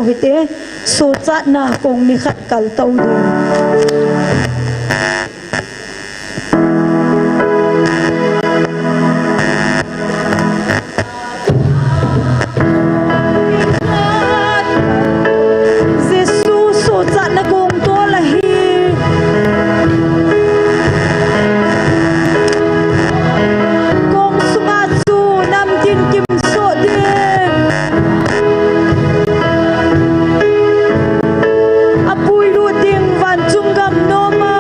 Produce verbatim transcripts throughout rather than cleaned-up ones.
Hite, sochatna kong ni khat kal tou ding. Jesu sochatna kong tol ahi. Kong sunga chu namtin kimsoh ding. Apuilut ding vanchung gam noma.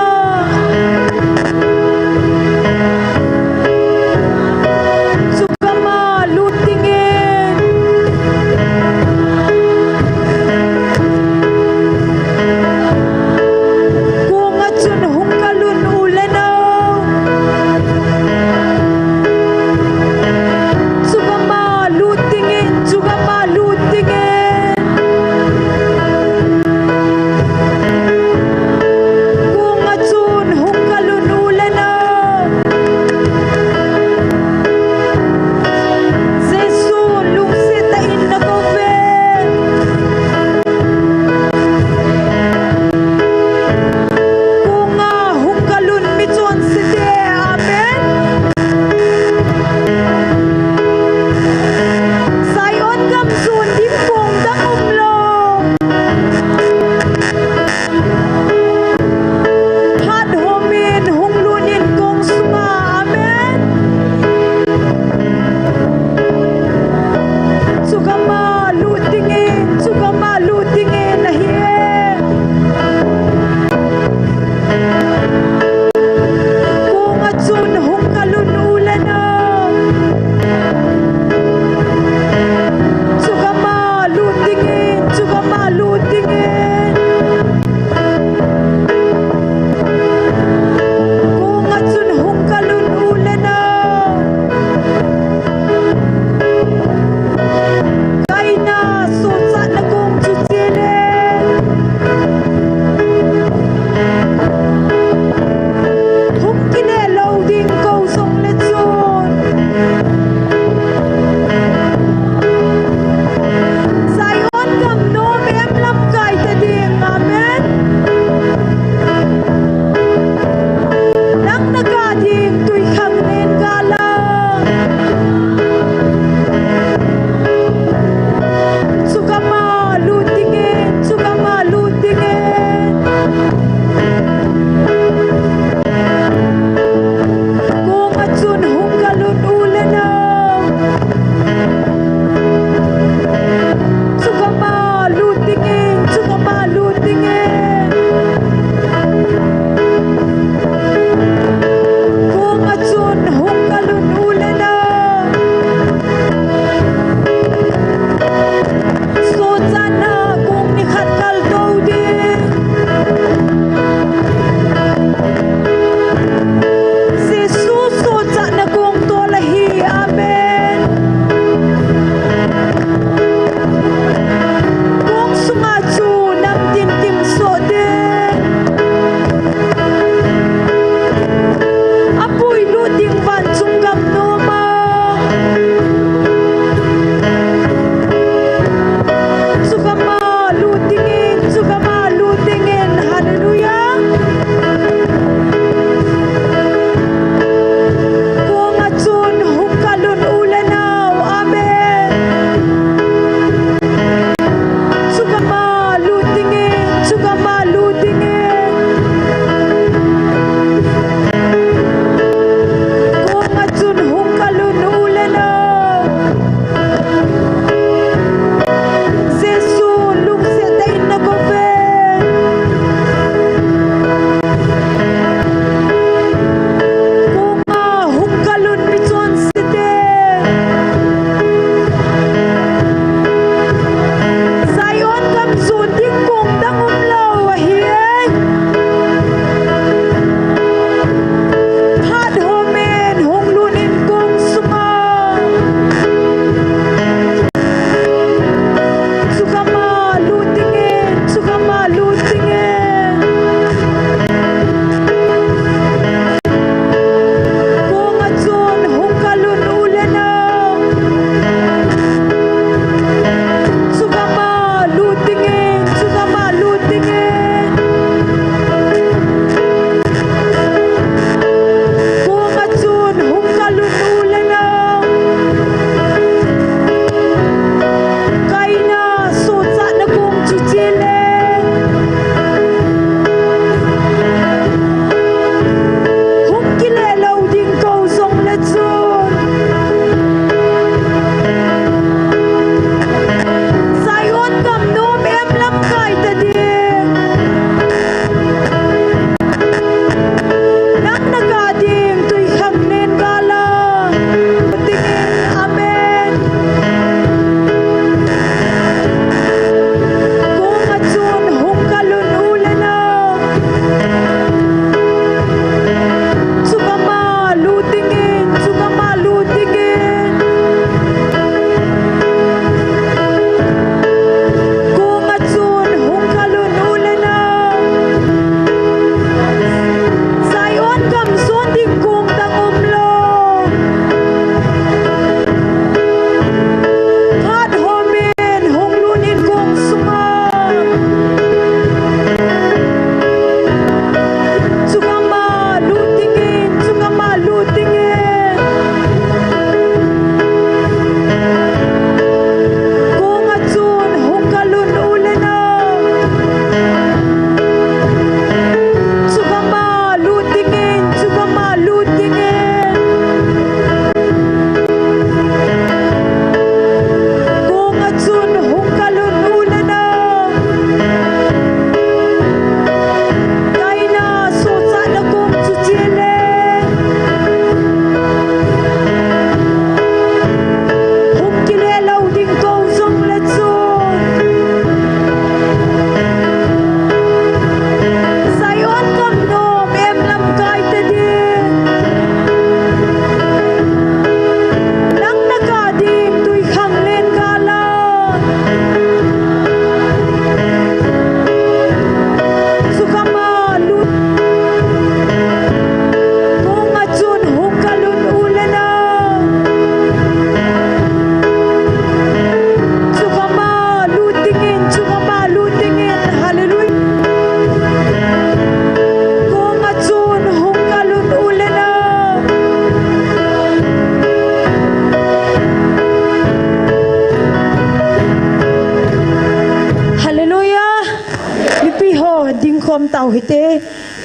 te,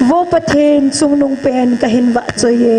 vo Pathen chungnung pen kahin vahchoi e.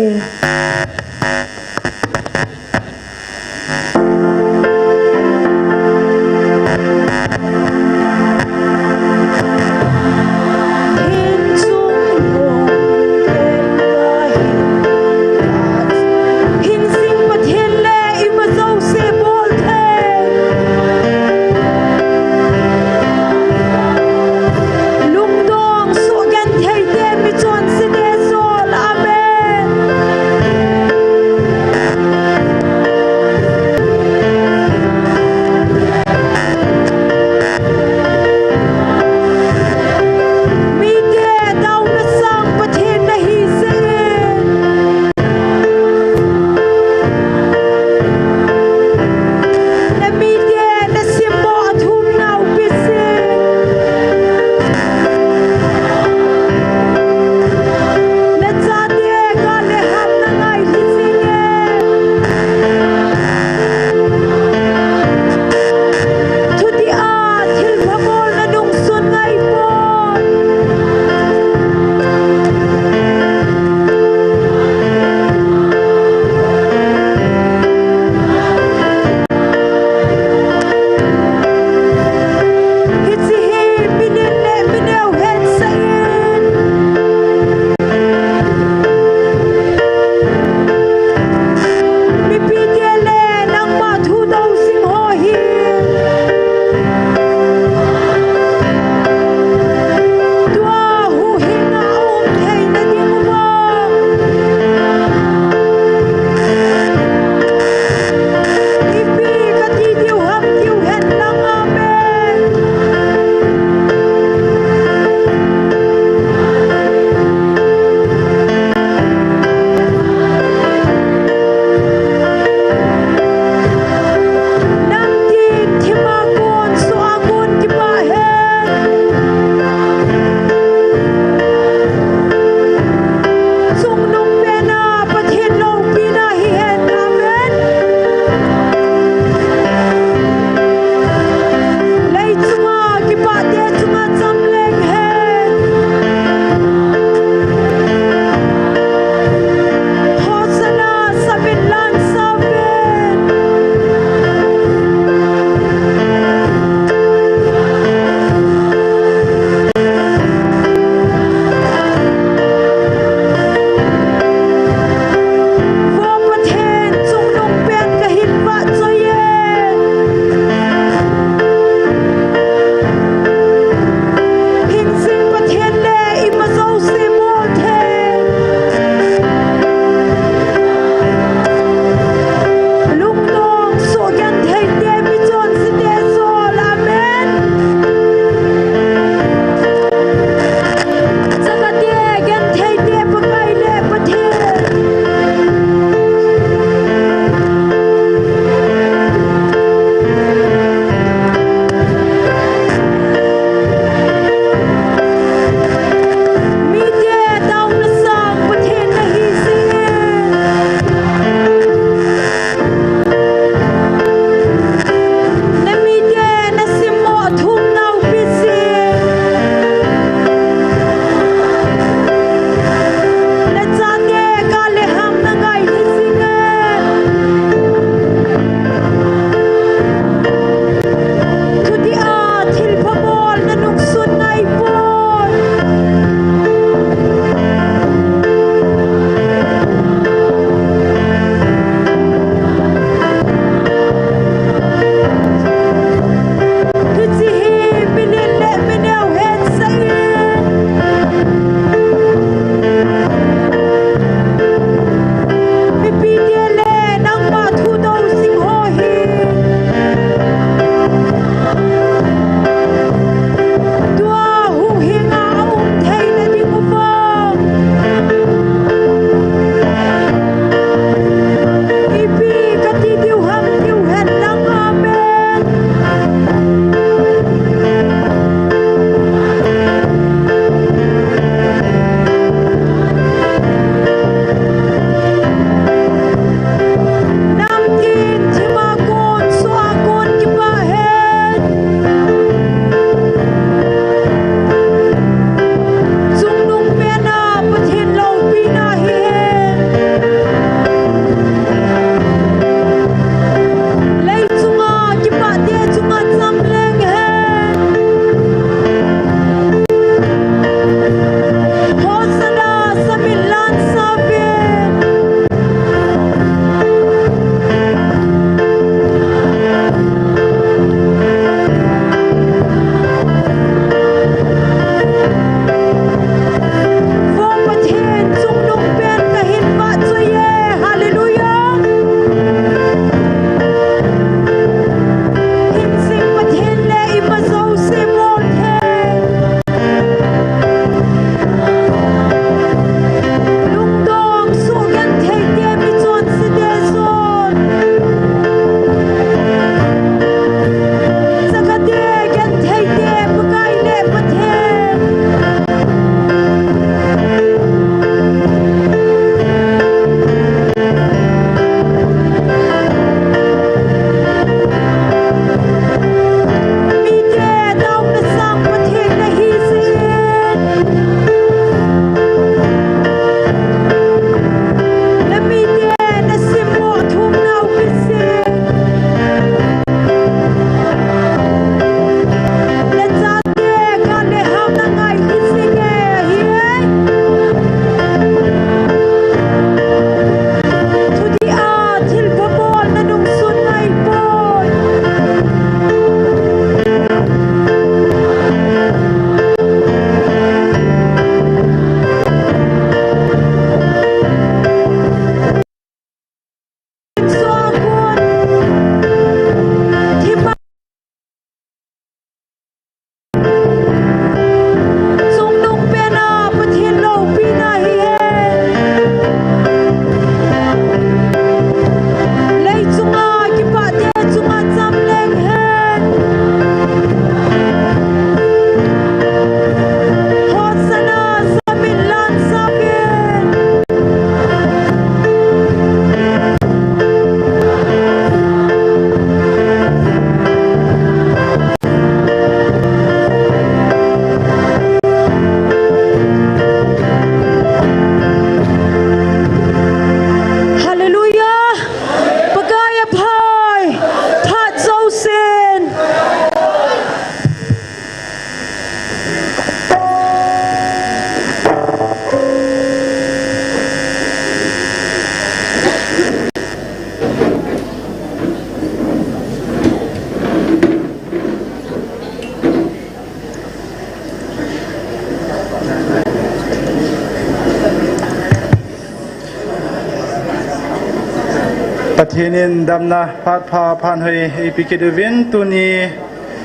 Pathen in damna phat pha phat hoi eipe kit uvin tuni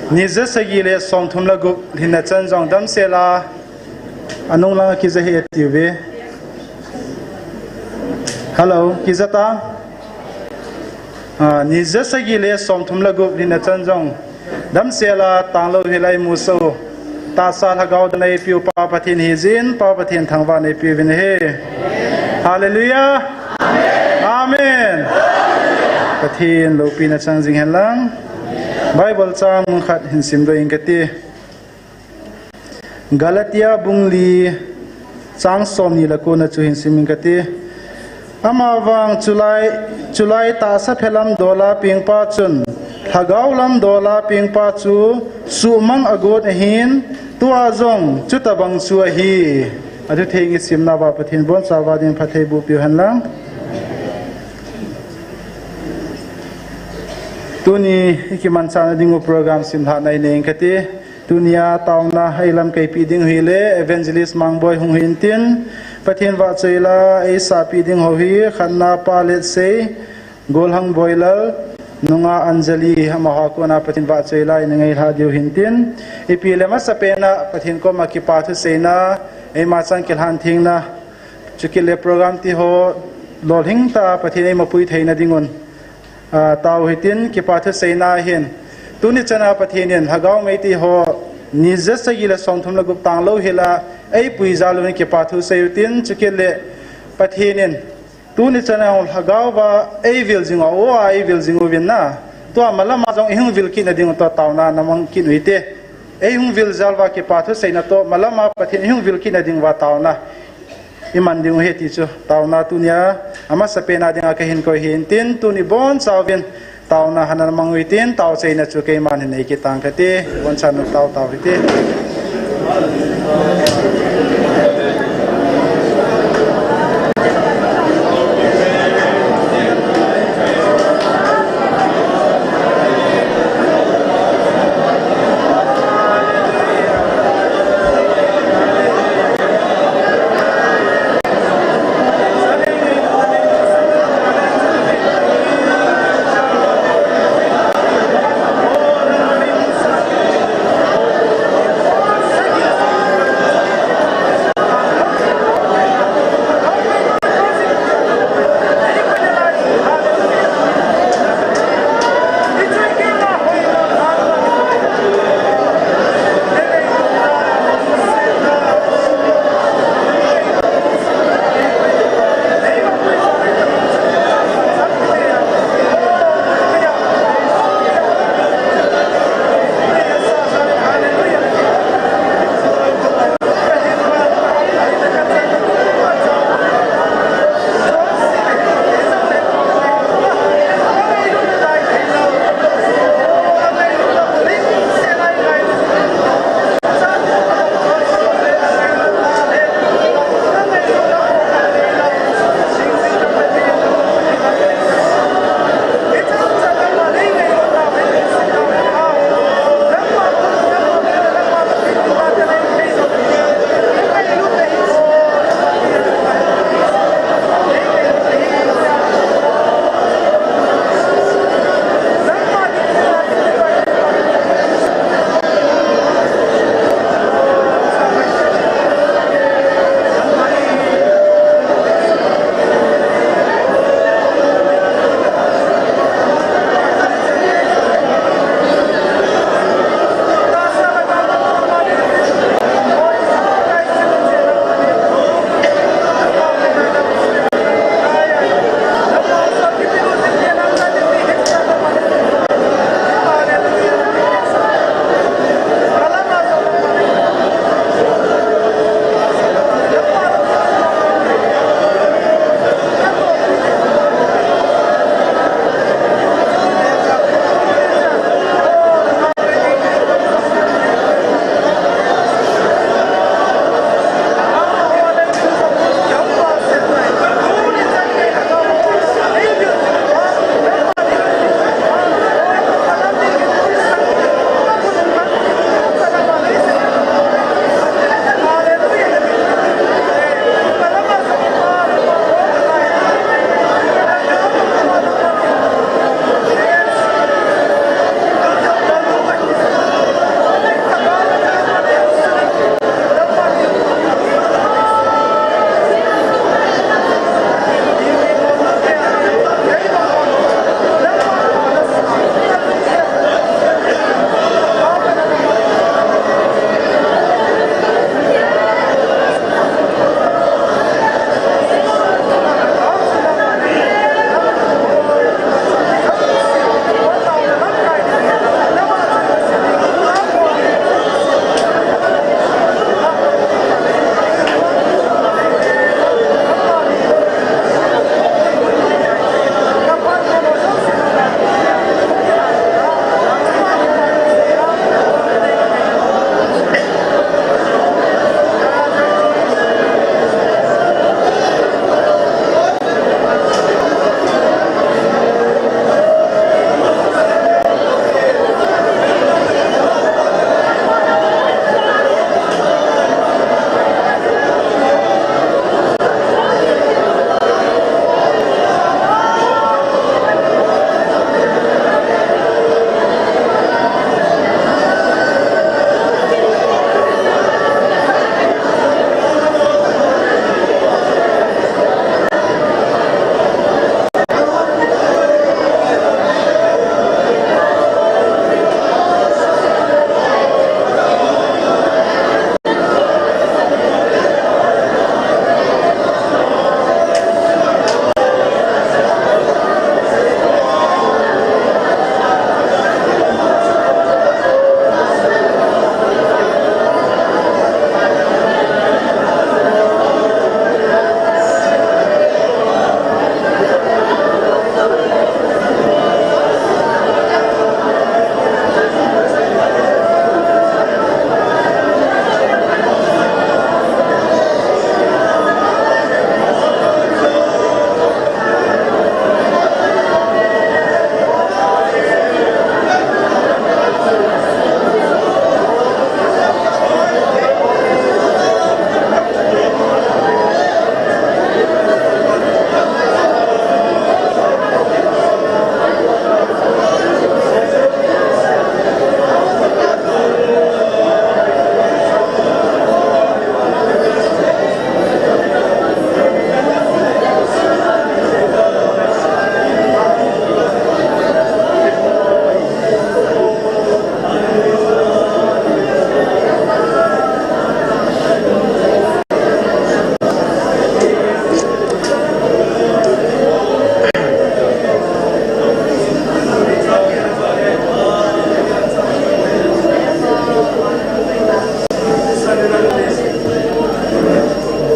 ni ja sagi le som thum le gup lhinna chan jong damsel a anung lang a kija hih e ati uve. Hello, kija ta? Ah, ni ja sagi le som thum le gup lhinna chan jong damsel a tang lou hel a imu sah u. Tahsa lhagao damna eipeu Pa Pathen hijin, Pa Pathen thangvah na eipeuvin ahi. Hallelujah. Amen. Pathen loupina chang jing hen lang. Bible chang mun khat hin simdoh ing kate. Galatia bung li chang som ni le ko na chu hin sim ing kate. Amavang chulai, chulai tahsa phe lam dola pengpa chun, lhagao lam dola pengpa chu suhmang agot ahin, tua jong chutabang chu ahi. Athutheng isimna uva Pathen in abonchauva ding phatthei boh peh u hen lang. Tuni ikimanchah na ding u program simlhah na inei ing kate. Tunia taona eilamkai peh ding u hile Evangelist Mangboi hung hi intin, Pathen vahchoi la eisah peh ding u hi khatna Pa Letsei, Golhang Boilal, nunga Anjali, amaho a kona Pathen vahchoi la ina ngailha diu hin tin, ipi le masapen a Pathen koma kipa thuseina, eima chang kilhan thengna, chukit le program ti ho lolhing tah a Pathen eima pui theina ding un, ah, tao hitin, kipa thuseina hin. Tuni chan a Pathen in lhagao Meitei ho ni ja sagi le som thum le gup tang lou hel a eipui jal uvin kipa thu sei utin, chukit le Pathen in tuni chan a lhagao va eivil jing u, o a eivil jing uvin na. Tua malam a jong ihung vil kit na ding u tua taona na mang kit u hite. Eihung vil jal uva kipa thuseina toh malam a Pathen ihung vil kit na ding uva taona iman ding u ahi ti chu taona tunia amasapen a dinga kahin koi hi intin, tuni bonchauvin taona hana mang u hitin, taochaina chu keiman hin nei kit tang kate, bonchan u tao tao hite.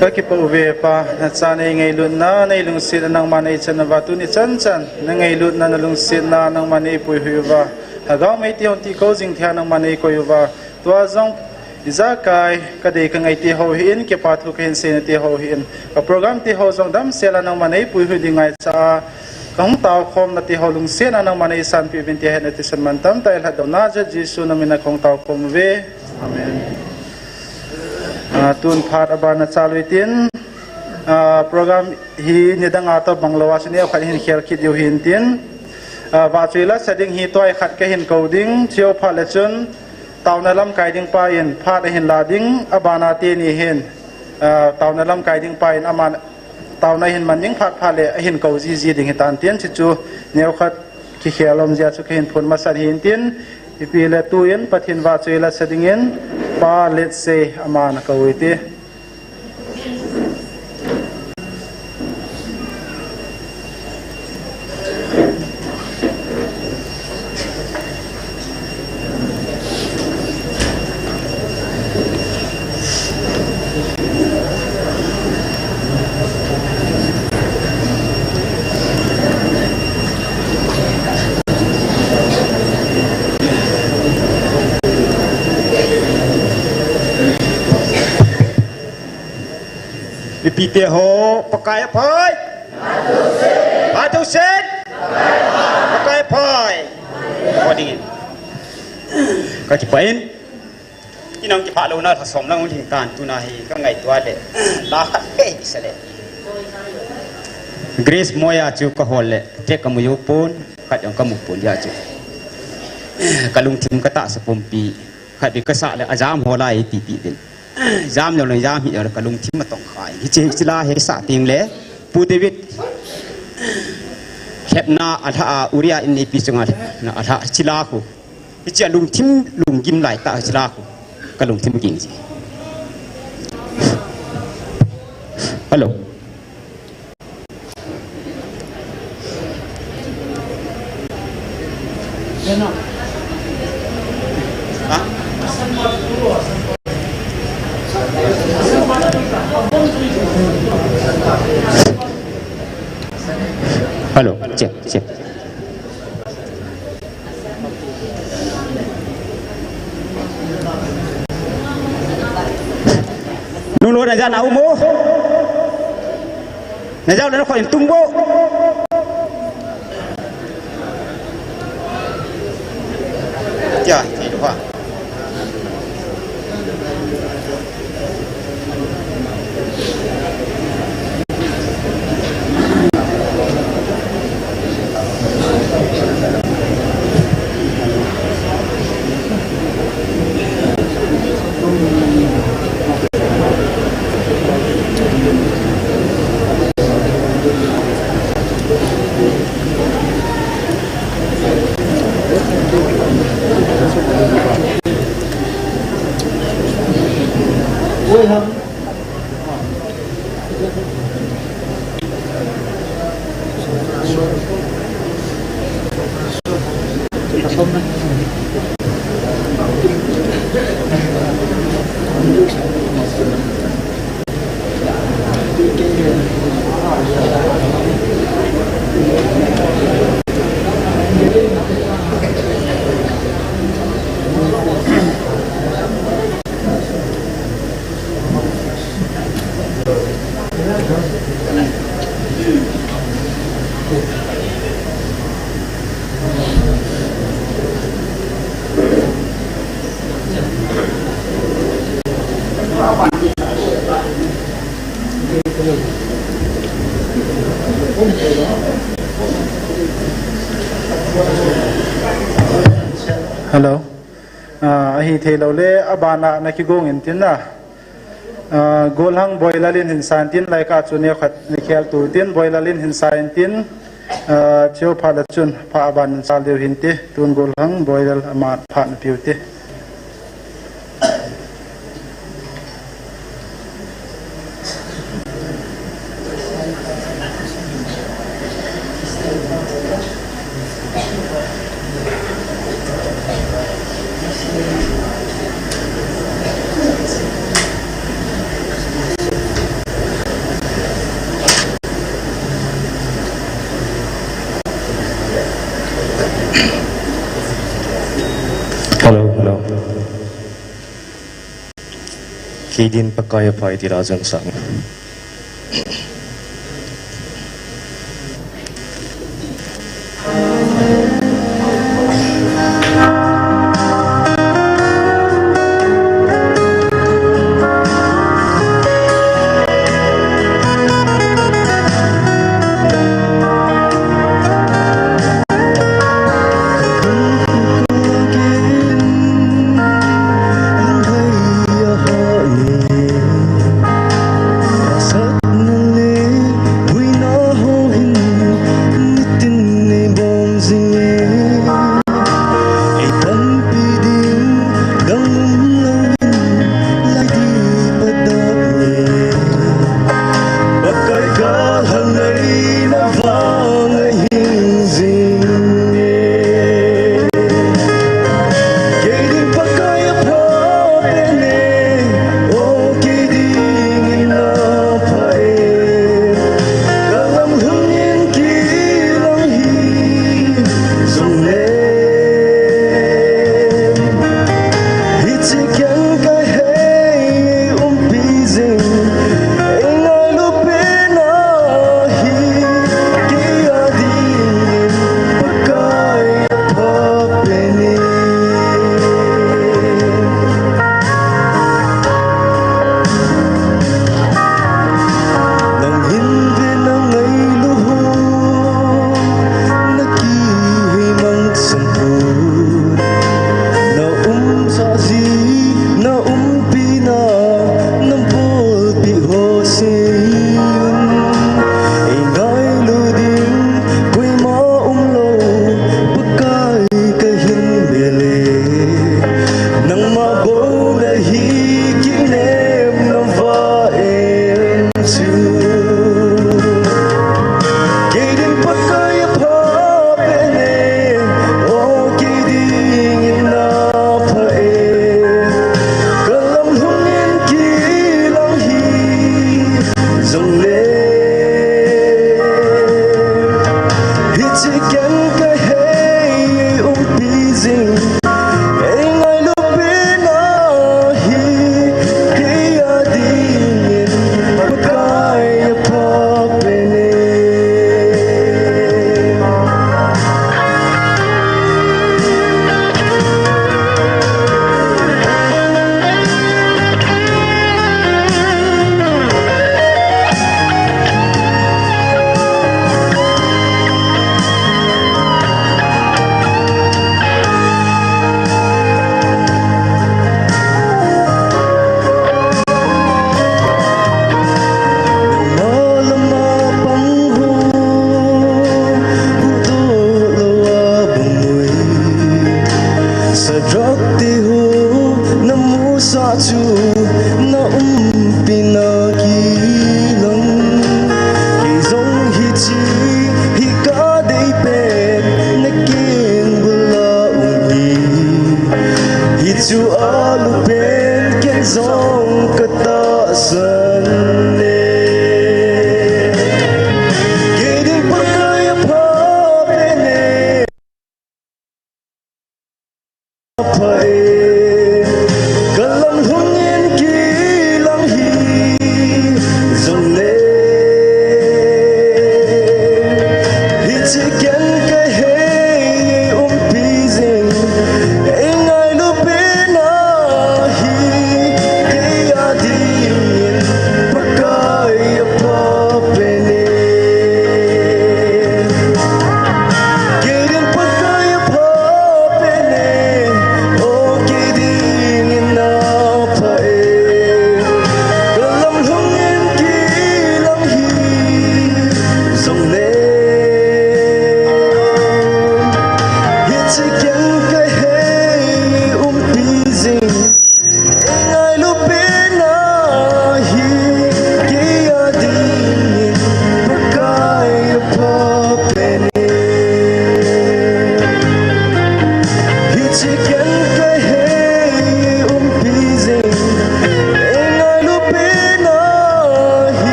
Ka kipa uve Pa, na cha nei ngailutna, nei lungsetna nangma nei chan uva, tuni chan chan, na ngailutna, na lungsetna nangma nei puihui uva. Lhagao mei ti hon ti ko jing thia nangma nei koi uva. Tua jong, ijakai, ka dei ka ngai ti ho hi in, kipa thu ka hin seina ti ho hi in. Ka program ti ho jong damsel a nangma nei puihui ding ngai cha a. Ka hung tao khom na ti ho lungsetna nangma nei sanpeh uvin ti hetna ti san man tam ta i lhat dona ja Jesu na min a ka hung tao khom uve. Amen. Ah, tun phat abana chalu tin, ah, program hi nidang a to bang lou a, sini khat hin khel kit diu hin tin. Ah, vahchoi la sa ding hi toi khat ka hin ko ding, cheu phat le chun, taona lamkai ding pa in phat a hin la ding, abana teni hin, ah, taona lamkai ding pa in aman taona hin man ding phat phat le a hin ko jiji ding hitan tin, chuchu neo khat kikhel lom jia chu ka hin phun masat hin tin, ipi le tu in Pathen vahchoi la sa ding in Pa Letsei aman a ko i ti. Mipite ho, Pakai aphai. Phat jousen. Pakai aphai. Ho dingin. Ka kipah in. Inang kipah louna lha som lang hung lhing tan tuna hi ka ngaito le. La khat pe hi sa le. Grace Moya chu ka hol le. Te ka mu jou pon. Khat jong ka mu pon ja chu. Ka lungthim ka tahsa pumpi. Khat be ka sa le a jam ho lai ti ti din. Jam lou le jam hi lou le ka lungthim a tong khai. Hiche, hiche la hi sa ting le Pu David lhepna a lha a Uriah in neipi chunga lhepna a lha hiche la khu. Hiche a lungthim lunggim lai tah hiche la khu. Ka lungthim ging ji. Hello. Hello, check, check. Nunglo na jan a um o. Na jao le na khoi tum bo. Ya, ti lo ha. Hello. Ah, ahi thei lou le, abana na kigong in tin na. Ah, Golhang Boilal in hin san tin, lai ka chu neo khat ni khel tu tin, Boilal in hin san tin, ah, cheu phat la chun, pha aban in sal deu hin ti, tun Golhang Boilal ama phat na piu ti. Kei din Pakai apha e ti la jong sang.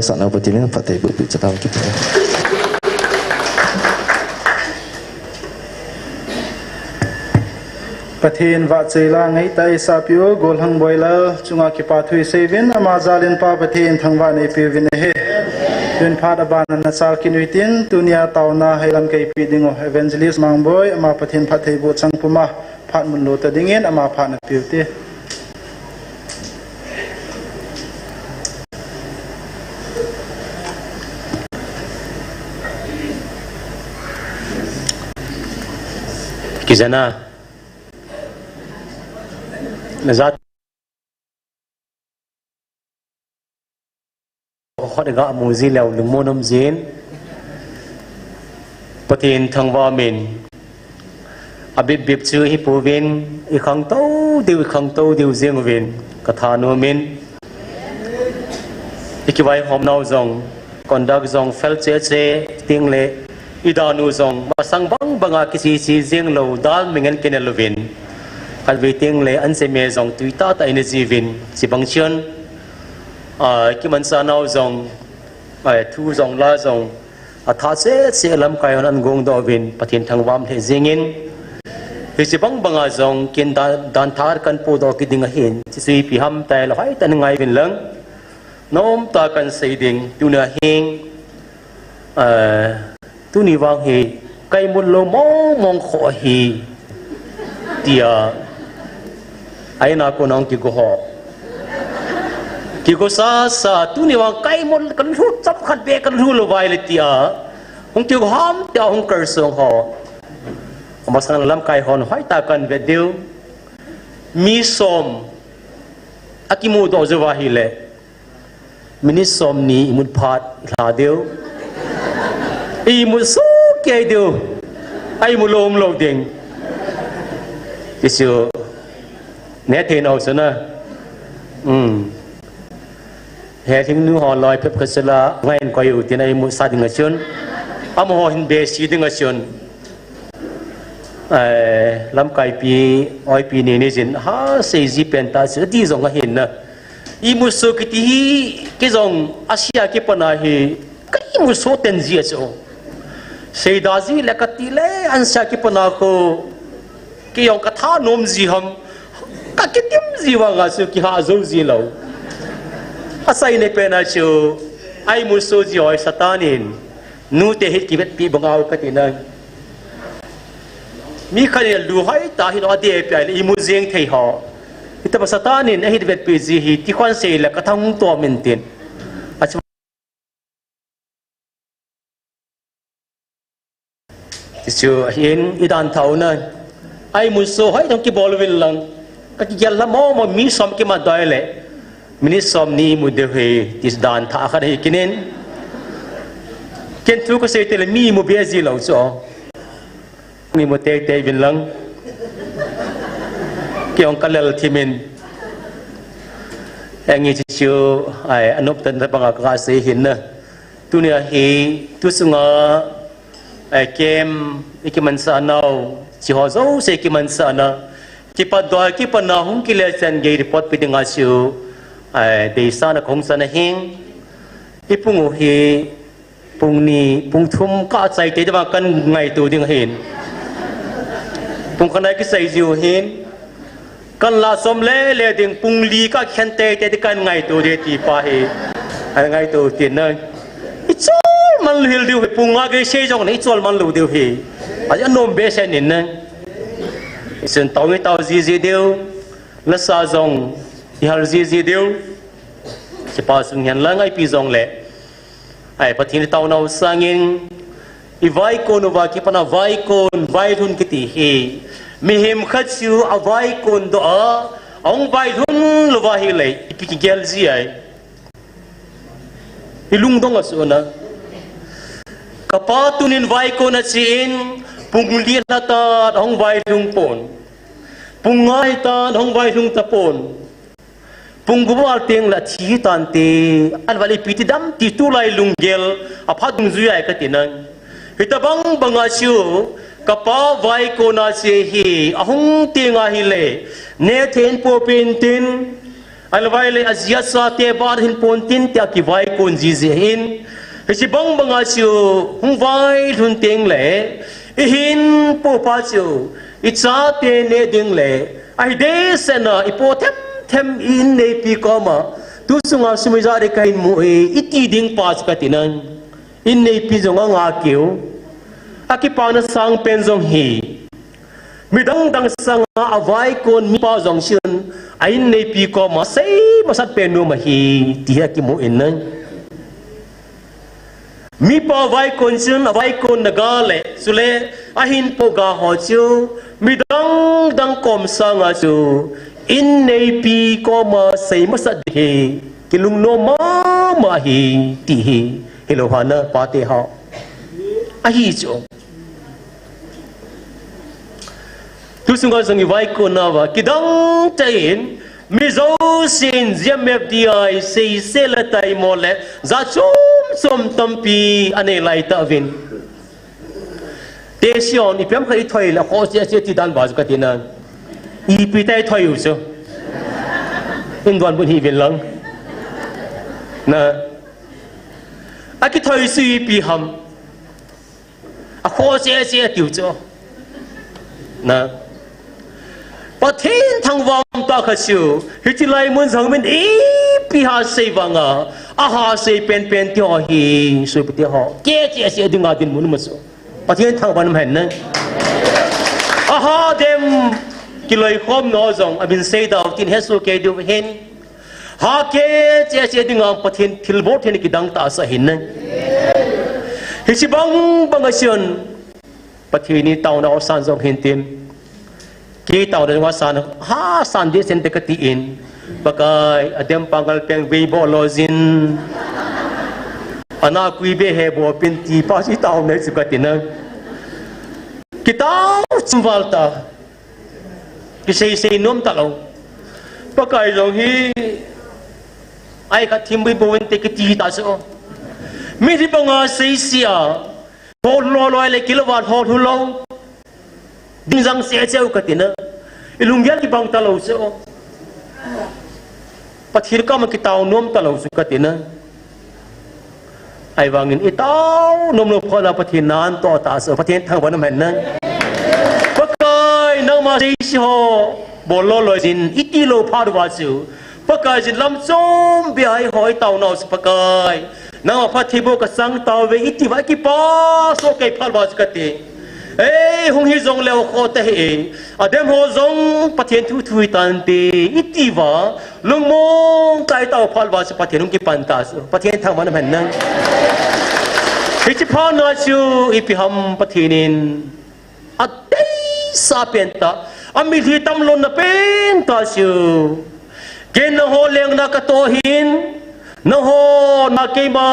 Sana Pathen in phatthei boh peh cheh tao kiti. Pathen vahchoi la ngaitah eisah peh u, Golhang Boilal chunga kipathu isei uvin, ama jal in Pa Pathen thangvah in eipe uvin ahi. Tun phat aban a nachal kit u hitin, tunia taona heilam keipe ding u Evangelist Mangboi, ama Pathen phatthei boh chang puma phat mun lo ta dingin, ama phat napeh u hite. Kijana. Najat. Khut ga mu ji leu lungmon um jin. Pathen thangvah in. Abip bip chu hi pouvin, ikhangtou diu, ikhangtou diu jing uvin, kathanom in. Ikivaihom nau jong, conduct jong, fel cheh cheh, ting le, idan u jong, masang bang banga kiche che jing lou, dalmi ngen kinel uvin. Khatvei ting le, anche me jong, tui tah tah in aji uvin, chibang chun, ah, kimanchah nau jong, ah, thu jong, la jong, athah cheh cheh lamkai hon ana gong doh uvin, Pathen thangvah lheh jing in. Hiche bang banga jong, kin dan, dan thah kan podoh kit ding ahin, hiche chu ipi ham tileh hoitah in ngai uvin lang. Nomtah a kan sei ding, tuni hin, eh, tuni vang hi, ka imut lou mong mong kho ahi, tia, a in a kon a hung kigo ho. Kigo sasa, tuni vang ka imut, ka lhu chomkhat beh ka lhu lou vai le tia, hung kigo ham tia hung kalsong ho. Amasang lamkai hon hoitah a kan vet diu. Mi som, akimu doh jou va ahile. Minute somni imut phat lha diu. Imut soh kei diu. A imut lou um lou ding. Tichu. Neh thei nau chu na. Um. He thing nu ho loi phep kha sela ngai in koi u tin a imut sa ding a chun. Amaho hin behseh ding a chun. Eh, lamkaipi, oipi ni ni jin, ha, sei ji pen ta chu, ti jong ahin na. Imut soh kiti hi, kei jong, asia kipana hi, ka imut soh ten ji a chu. Seida ji le kati le, ansia kipana khu, kei jong kathanom ji ham, ka kitim ji vang a chu, kiha jou ji lou. Asei ne pen a chu, a imut soh ji hoi Satan in, nute hi kivetpi bang u kati na. Mi khat in lu hoitah hin adeh pia le imut jeng thei ho. Hitobang Satan in ahin vetpi ji hi ti khon sei le ka thang tom in tin. Achu, tichu hin i dan thah u na. A imut soh hoitah kibol uvin lang. Ka kigel la mo mo mi som kimat doi le. Minute somni imut diu hi, ti dan thah khat hi kinin. Ken thu kasei teng le mi imu be ji lou chu. Imu teitei uvin lang. Kei jong ka lel thim in. Engi chu chu, ai, anop tan ta banga kasei hin na. Tunia hi, tu sunga, eh, kem, i kimanchah nau, hiche ho jouse i kimanchah na, kipat doi, kipat na hung kile chan gei report pe dinga chu, eh, deisahna kahung chan ahin, i pung u hi, pung ni, pung thum kah chai tei deuva kan ngaito ding ahin. Pung khat na kisei jiu hin, Kan la som le le ding pung li kah khen teitei ti kan ngaito ding ti pa hi. An ngaito tin na. I chol man lou hel diu hi pung nga gei sei jong na i chol man lou diu hi. A, anom behseh in na. I sun tao i tao ji ji diu. Lasa jong i hal ji ji diu. Hiche pa sung hin la ngaipi jong le. Ai, Pathen i taona u sangin, i vaikon uva kipana vaikon, vailhun kiti hi. Mihem khat chu a vaikon doh a, ahung vailhun louva ahile, ipi kigel ji ai. I lungdong a chu na. Ka pa tunin vaikon achen, pung li lha tan ahung vailhung pon. Pung nga hi tan ahung vailhung tapon. Pung gup val teng le athi tante, aval ipi ti dam ti tulai lunggel, aphat dungjui ai kati nang. Hitabang banga chu, ka pa vaikon a che hi, ahung teng ahile, neh thei in poupin tin, Ahilouleh aji achate bat hin ponte tia kivaikon jiji ahin. Hiche bang banga chu hung vailhun tengleh, ihinpopa chu ichate neh ding le, ahi dehsetna ipo themthem i inneipi koma, tusunga sum ijat ding kahin mu e, iti ding pa chu kati nai. Inneipi jong anga keu. Akipana sangpen jong hi, midang dang sanga avaikon mipa jong chun, a inneipi koma sei masat pen nom ahi, ti hi akimu in nai. Mipa vaikon chun avaikonna ga le, chule ahinpo ga ho chu, midang dang kom sanga chu, inneipi koma sei masat ding hi, kilungnom mama hi, ti hi, hilou hana pate ho. Ahi chu. Tusunga jong ivaikon nauva, kidang tah in, mi jousen G M F D I seisel le taimo le, jat chom chom tampi anei lai tauvin. Tehse hon, ipi ham khat ithoi le, khoh cheh cheh ti dan ba chu kati nai. Ipi tah ithoi u chu. Indonbut hih uvin lang. Na. Akithoi chu ipi ham. Akhoh cheh cheh atiu chu. Na. Pathen thangvah tah khat chu, hiche laimun jong min ipi ha sei vanga, aha sei penpen ti ho hi, sopite ho. Kei cheh cheh dinga dinmun um ahi chu. Pathen thangvah in um hen nai. Aha dem kiloikhomna jong, amin sei dau tin hesoh kei diu hin. Ha kei cheh cheh dinga Pathen thilbol thei kidang tah sa hin nai. Hiche bang banga chun Pathen in taona asan jong hin tin. Kei taona jong asan, ha san dehset te kati in. Pakai, adem pangal peng vei bol lou jin. Ana kui be he bol pin ti pa chu taona chu kati nai. Kitao chum val ta. Kisei sei nom talou. Pakai jong hi, ai khat thim bui bou inte kiti ta chu. Mithi banga seise a, hol lou lou le kilou va hol lou. Ding jang se cheu kati nai. Ilunggel kibang talou chu. Pathen koma kitao nom talou chu kati nai. Ahivangin itao nom lou phat a Pathen in natoh tah chu, Pathen thangvah in um hen nai. Pakai, nangma seise ho bol lou lou jin, iti lou phat uva chu, Pakai jin lam chom beh a eiho itaonau chu Pakai, nangma phattheiboh kasang tauve, iti uva kipa soh kei phat uva chu kati. Ei, hung hi jong leu khoh tahih e. Adem ho jong Pathen thu thu hitante, iti uva lungmong tah a itao phat uva chu Pathen hung kipan tah chu, Pathen thangvah in um hen nai. Hiche phat na chu ipi ham Pathen in adeisah pen tah, amitlhi tam lhonna pen tah chu. Ken nangho lengna katoh hin, nangho na keima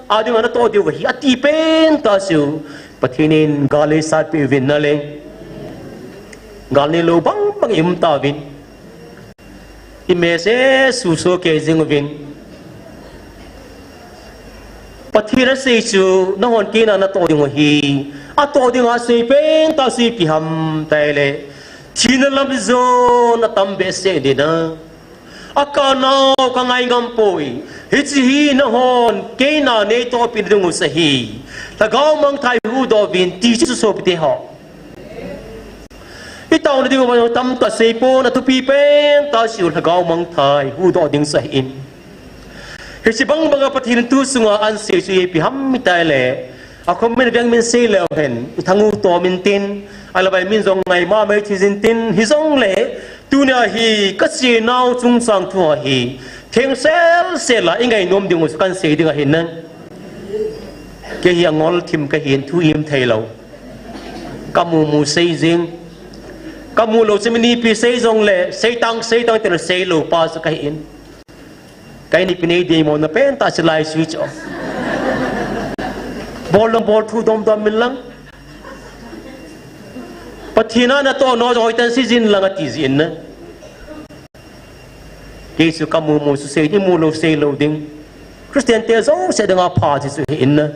adinga natoh diu ahi, ati pen tah chu. Pathen in gal eisat peh uvin nale. Gal neilou bang bang i um tauvin. I message suso kei jing uvin. Pathen in asei chu, nanghon keina natoh diu ahi. Atoh dinga asei pen tah chu ipi ham tile, thina lam jon atam behseh in ahi. Akanau kangai ngam poi. Hiche hi nanghon keina neitoh peh diu chu ahi. Lhagao mangthah in huhdoh uvin ti chu sopite ho. I taona ding uva tamtah seipon, athupi pen tah chu Lhagao mangthah in huhdoh ding chu ahin. Hiche bang banga Pathen in tu sunga ahin sei chu ipi ham itile, akhom min veng min sei leu hen, i thang u tom intin, ahilouleh min jong ngai mama i thi jin tin, hijongle, tunia hi kachenau chungchang thu ahi, thengsel sel a i ngainom diu chu kahin sei ding ahi nai. Kei hi angol thim kahin, thu im thei lou. Kamu mu sei jing. Kamu lou chu mipi sei jongle, seitang, seitang tile sei lou pa chu kahin. Ka inneipi nei deimo na pen tah chu lai sui chu. Bol lang bol thu dom dom min lang. Pathen a natoh nau jong hoitah in sei jin lang ati jin nai. Kei chu kamu mu chu sei, imu lou sei lou ding. Christian te jouse dinga pha chu chu ahin nai.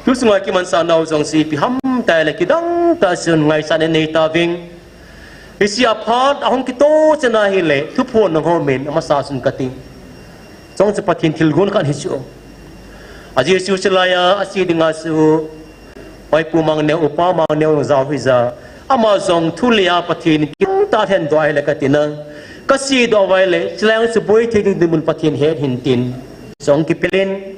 Tu sunga kimanchah nau jong chu ipi ham tile kidang tah chun ngaichat in nei tauvin. Hiche a phat ahung kitoh chan ahile, thuphon nangho min, amasa sun kati. Chong chu Pathen thilgon khat hichu. A Jesu chu laiya, ase dinga chu, Pai Pu Mangneo, Upa Mangneo jao hija. Ama jong thu le a Pathen kingta lhen doh ahile katina. Kase doh uva ahile, chulai chu boi thei ding dinmun Pathen het hin tin. Chong kipelin.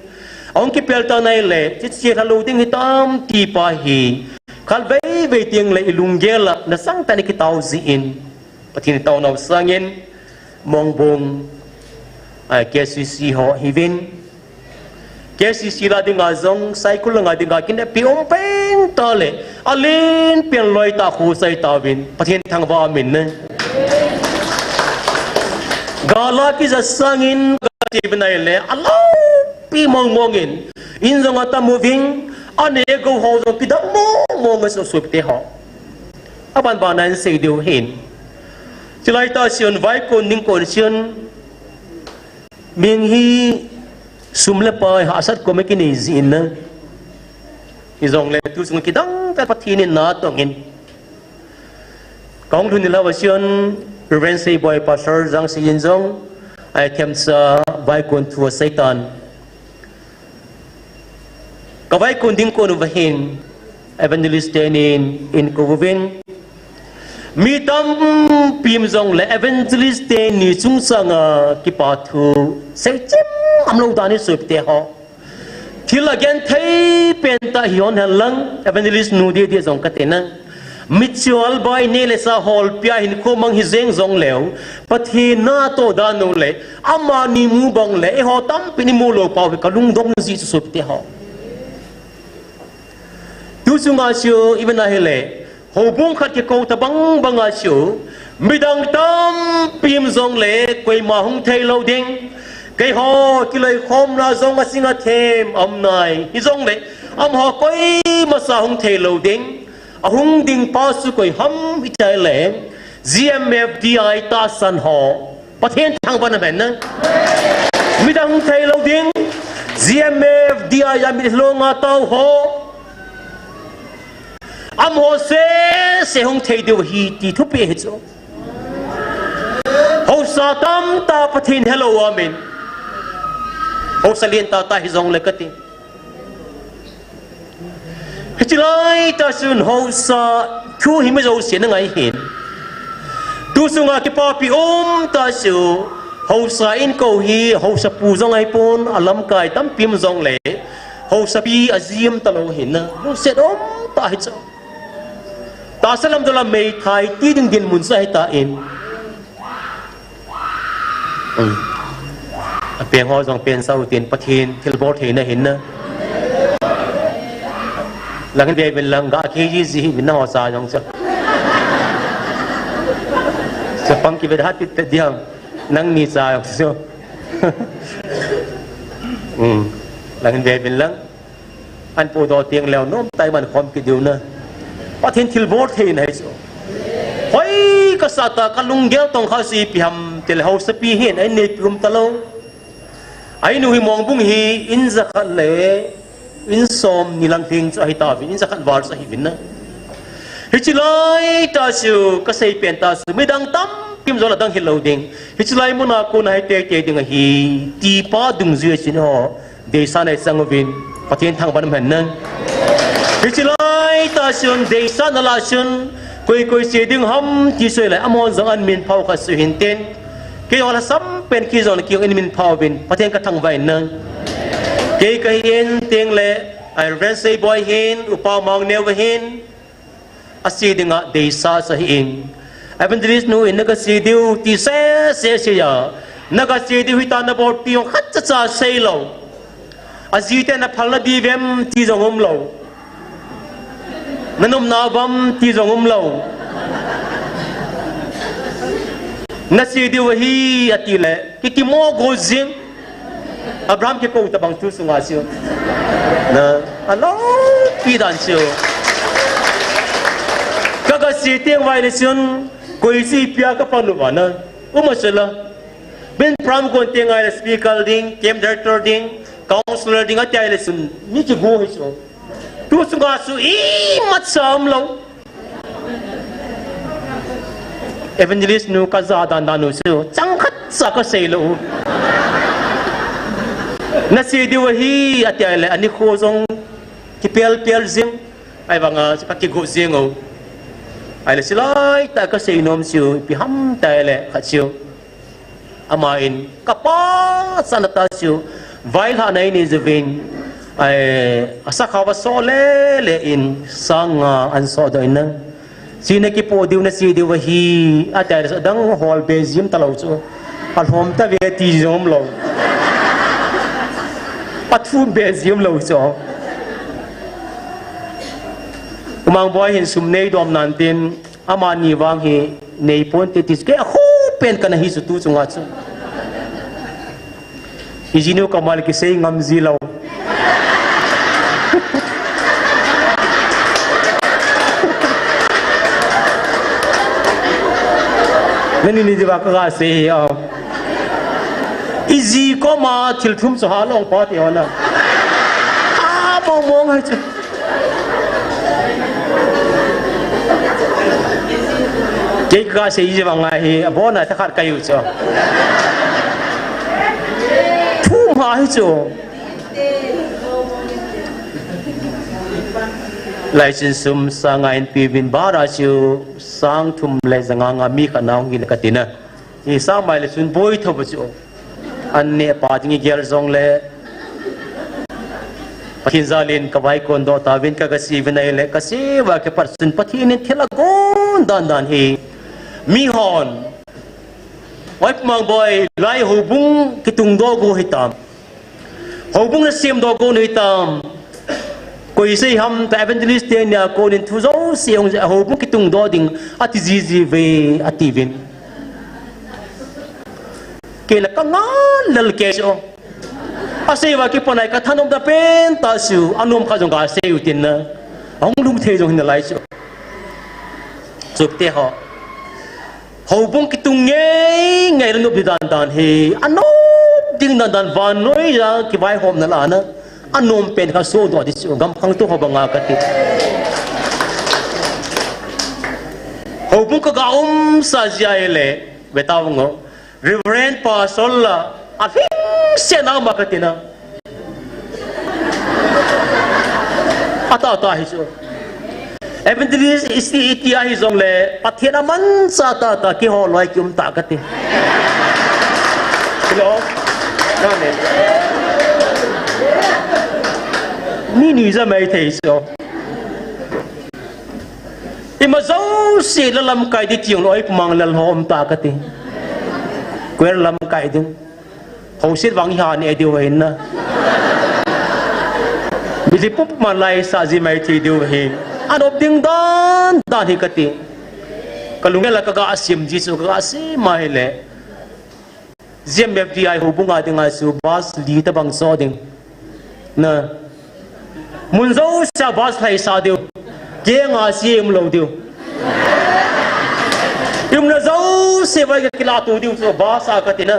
Ahung kipel tan ahile, hiche lha lou ding hitam ti pa hi. Khatvei vei teng le i lunggel a, nasang tah in i kitao jin. Pathen i taonau sangin, Mongbung, ah, K C C ho hiuvin. K C C la dinga jong, Saikul langa dinga kin api um peng tah le, alen pen loi tah khu sei tauvin. Pathen thangvah aum in. Gal a kija sangin, Ti vinai le, aloupi mong mong in, in jong atam uvin, aneh gou ho jong kidang mong mong a sosopite ho. Aban ban a in sei diu hin. Chulai tah chun, vaikon ding kon chun, min hi sum le pai hahsat kom a kinei jin na. Hijongle tu sung kidang tah Pathen in natong in. Kahung lhun nilhah a chun, Reverend Seiboi Pastor Jangseijin jong, a themcha vaikon thu asei tan. Ka vaikon ding kon uva hin, Evangelist teni in kou uvin. Mi tampi um jongle Evangelist teni chungchang a kipa thu, sei chim umlou dan hi sopite ho. Thil a genthei pen tah hi hon hen lang, Evangelist nu didi jong kati na. Mitchel bai ne le sa hol pia hin khomang hi jeng jong leu, Pathen natoh dan u le, amani mu bang le, eiho tampi in imu lou pau hi ka lungdong ji chu sopite ho. Tu sunga chu, i vena hile, Houbung khat kikou tabang bang a chu, midang tampi um jongle, koima hung thei lou ding. Keiho, kiloikhomna jong a sing a them, aum nai. Hijongle, amaho koima sa hung thei lou ding. Ahung ding pa chu koi ham i ti le, G M F D I tahsan ho. Pathen thangvah in aum hen na. Midang hung thei lou ding. G M F D I a mitlhi long a tao ho. Amaho sese hung thei diu ahi ti thupi ahi chu. Haosa tamtah Pathen helou aum in. Haosa lentah tah hijongle kati. Hiche lai tah chun haosa thu hi mi jouse na ngai hin. Tu sunga kipapi um tah chu haosa in kou hi haosa pu jong ahi pon a lamkai tampi um jongle. Haosapi a jim talou hin na, lungset um tah hi chu. Tahsa lam dol a meithai ti ding dinmun chu ahi tan. Um. A peng ho jong pen sau tin Pathen thilbol theina hin na. Langin ve uvin lang ga K G G hi uvin na ho cha jong chu. Chapang kive hat tit te diam. Nangni cha jong chu. Um. Langin ve uvin lang. An pu do tiang leo nom tai man khom kit diu na. Pathen thilbol theina hi chu. Hoi ka sa ta ka lunggel tong kha si pi ham tel haosapi hin ai nei pi um talou. Ai nu hi Mongbung hi in jakhat le in som ni lang thing chu ahi tauvin, in jakhat val chu ahi uvin na. Hiche lai tah chu ka sei pen tah chu midang tampi um jongle adang hilou ding. Hiche lai mun a kon a hi teitei ding ahi ti pa dungjui a chun ho. Deisahna i chang uvin, Pathen thangvah in aum hen na. Hiche lai tah chun, deisahna lah chun, koi koi che ding ham ti soi le, amahon jong an min phao kha sui hin tin. Kei jong lhasam pen kei jong le kei jong in min phao uvin, Pathen ka thangvah in na. Kei ka hin teng le, a Reverend Seiboi hin, Upa Mangneo hin, Ase dinga deisah sa hi in. Evangelist nu in na kase diu ti sese sei a. Na kase diu hita na bol ti jong khat cha cha sei lou. Ajite na phalna di vem ti jong um lou. Na nopna vem ti jong um lou. Na se diu ahi ati le. Kikimo go jing. Abraham kikou tabang thu sunga chu. Na, aloupi dan chu. Ka kase teng vai le chun, koi si pia ka panu va na. Uma sela. Ben pram kon teng ai le speaker ding, camp director ding, counselor ding ati ai le chun. Mi kigo hi chu. Thu sunga chu imacha um lou. Evangelist nu kaja dan dan u chu, chang khat cha kasei lou. Nasei diu ahi, ati ahile, ani kho jong kipel pel jing, ahivanga kakigo jing u. Ahile, silai ta kasei nom chu, ipi ham tile, khat chu. Ama in, kapa chana ta chu, vailhahna inei jiuvin, ai, asakha va so le le in, sang nga an so doh in na. China kipo diu na chi diu ahi, ati le sa dang hol be jim talou chu. Alhom ta ve ti jom lou. Athu be jim lou chu. Umang boi hin sum nei dom nan tin, amani vang hi nei ponte ti chu. Kei akhoh pen kana hi chu tu chunga chu. Ijinu kamal kisei ngam ji lou. Nani ni diva kaga sei hi a. Iji koma thil thum chu ha long pa ti hona. Ha mong mong hai chu. Kei kasei ji vang ahi, abona thakhat kayu chu. Thum ahi chu. Laisin sum sang nga in piuvin bara chu sang thum le janga nga mi khat nahung hi le katina. Hi sang mai le chun boi tho ba chu. An ne pa ding igel jong le. Pathen jalin kavai kon doh tauvin ka, kasei vin ahile, kasei va kipat chun Pathen in thil agon dan dan hi. Mi hon. Oi, Pu Mangboi, lai houbung kitung doh go hitam. Houbung nasem doh go nahitam. Koi sei ham ta evangelist teni a konin thu jouse hung houbung kitung doh ding ati jiji ve ati vin. Kei la kanga lal kei chu. Asei va kipanai kathanom da pen ta chu anom kha jong kasei u tin na. Ahung lung thei jong hin lai chu. Chukte ho. Houbung kitung ngei ngei la nop ding dan dan hi. Anop ding dan dan vannoi a kivaihomna la na. Anom pen kha so doh di chu gam khang tu ho banga kati. Houbung kaga um sa jia le. Ve ta vang o. Reverend Pastor la, a hing se na ma katina. Ata ta hi chu. Evangelist isi iti ahi jong le, Pathen a mansa ta ta ki ho loi ki um ta kati. Hello. Na ne. Ni ni ja mai thei chu. Ima jouse la lamkai di tiang loi pumang lal ho um ta kati. Kwer lamkai ding. Houset vang hi ha ne diu hin na. Mili pum pum lai sa ji mai thi diu hin. Anop ding dan dan hi kati. Kalung la kaga asim ji chu kaga asim ma hi le. G M F D I houbung a dinga chu bus li tabang so ding. Na. Mun jousea bus lhaisa diu. Kenga si um lou diu. Umna jouse vai ka kila tu diu chu bus a katina.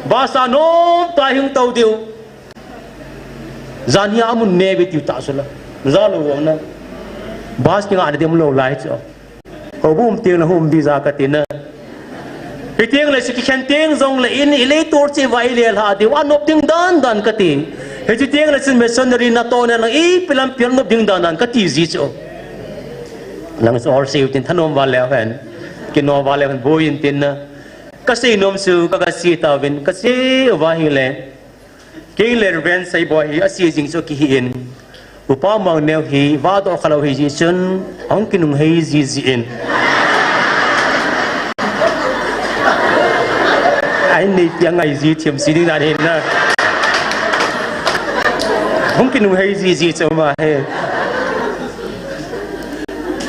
Bus a nom ta hing to diu. Jan hi amun ne ve tiu ta sula. Ja lou vang na. Bus kinga na diu um lou lai chu. Houbung teng le hum di ja katina. Hiteng le sikikhen teng jong le in ilei tur chi vai le lha diu anop ding dan dan kati. Hichi teng le sin missionary na to ne lang ipi lam pial nop ding dan dan kati ji chu. Lang chu or sei u tin thanom va le hen. Kino va le hen boi in tin na. Kasei nom chu ka, kasei tauvin kasei va hi le. Kei le Reverend Seiboi hi ase jing chu kihi in. Upa Mangneo hi vahdoh khalou hi ji chun, hung kinung hei ji ji in. Ai nei piang ngai ji thim si ding dan hin na. Hung kinung hei ji ji chu ma he.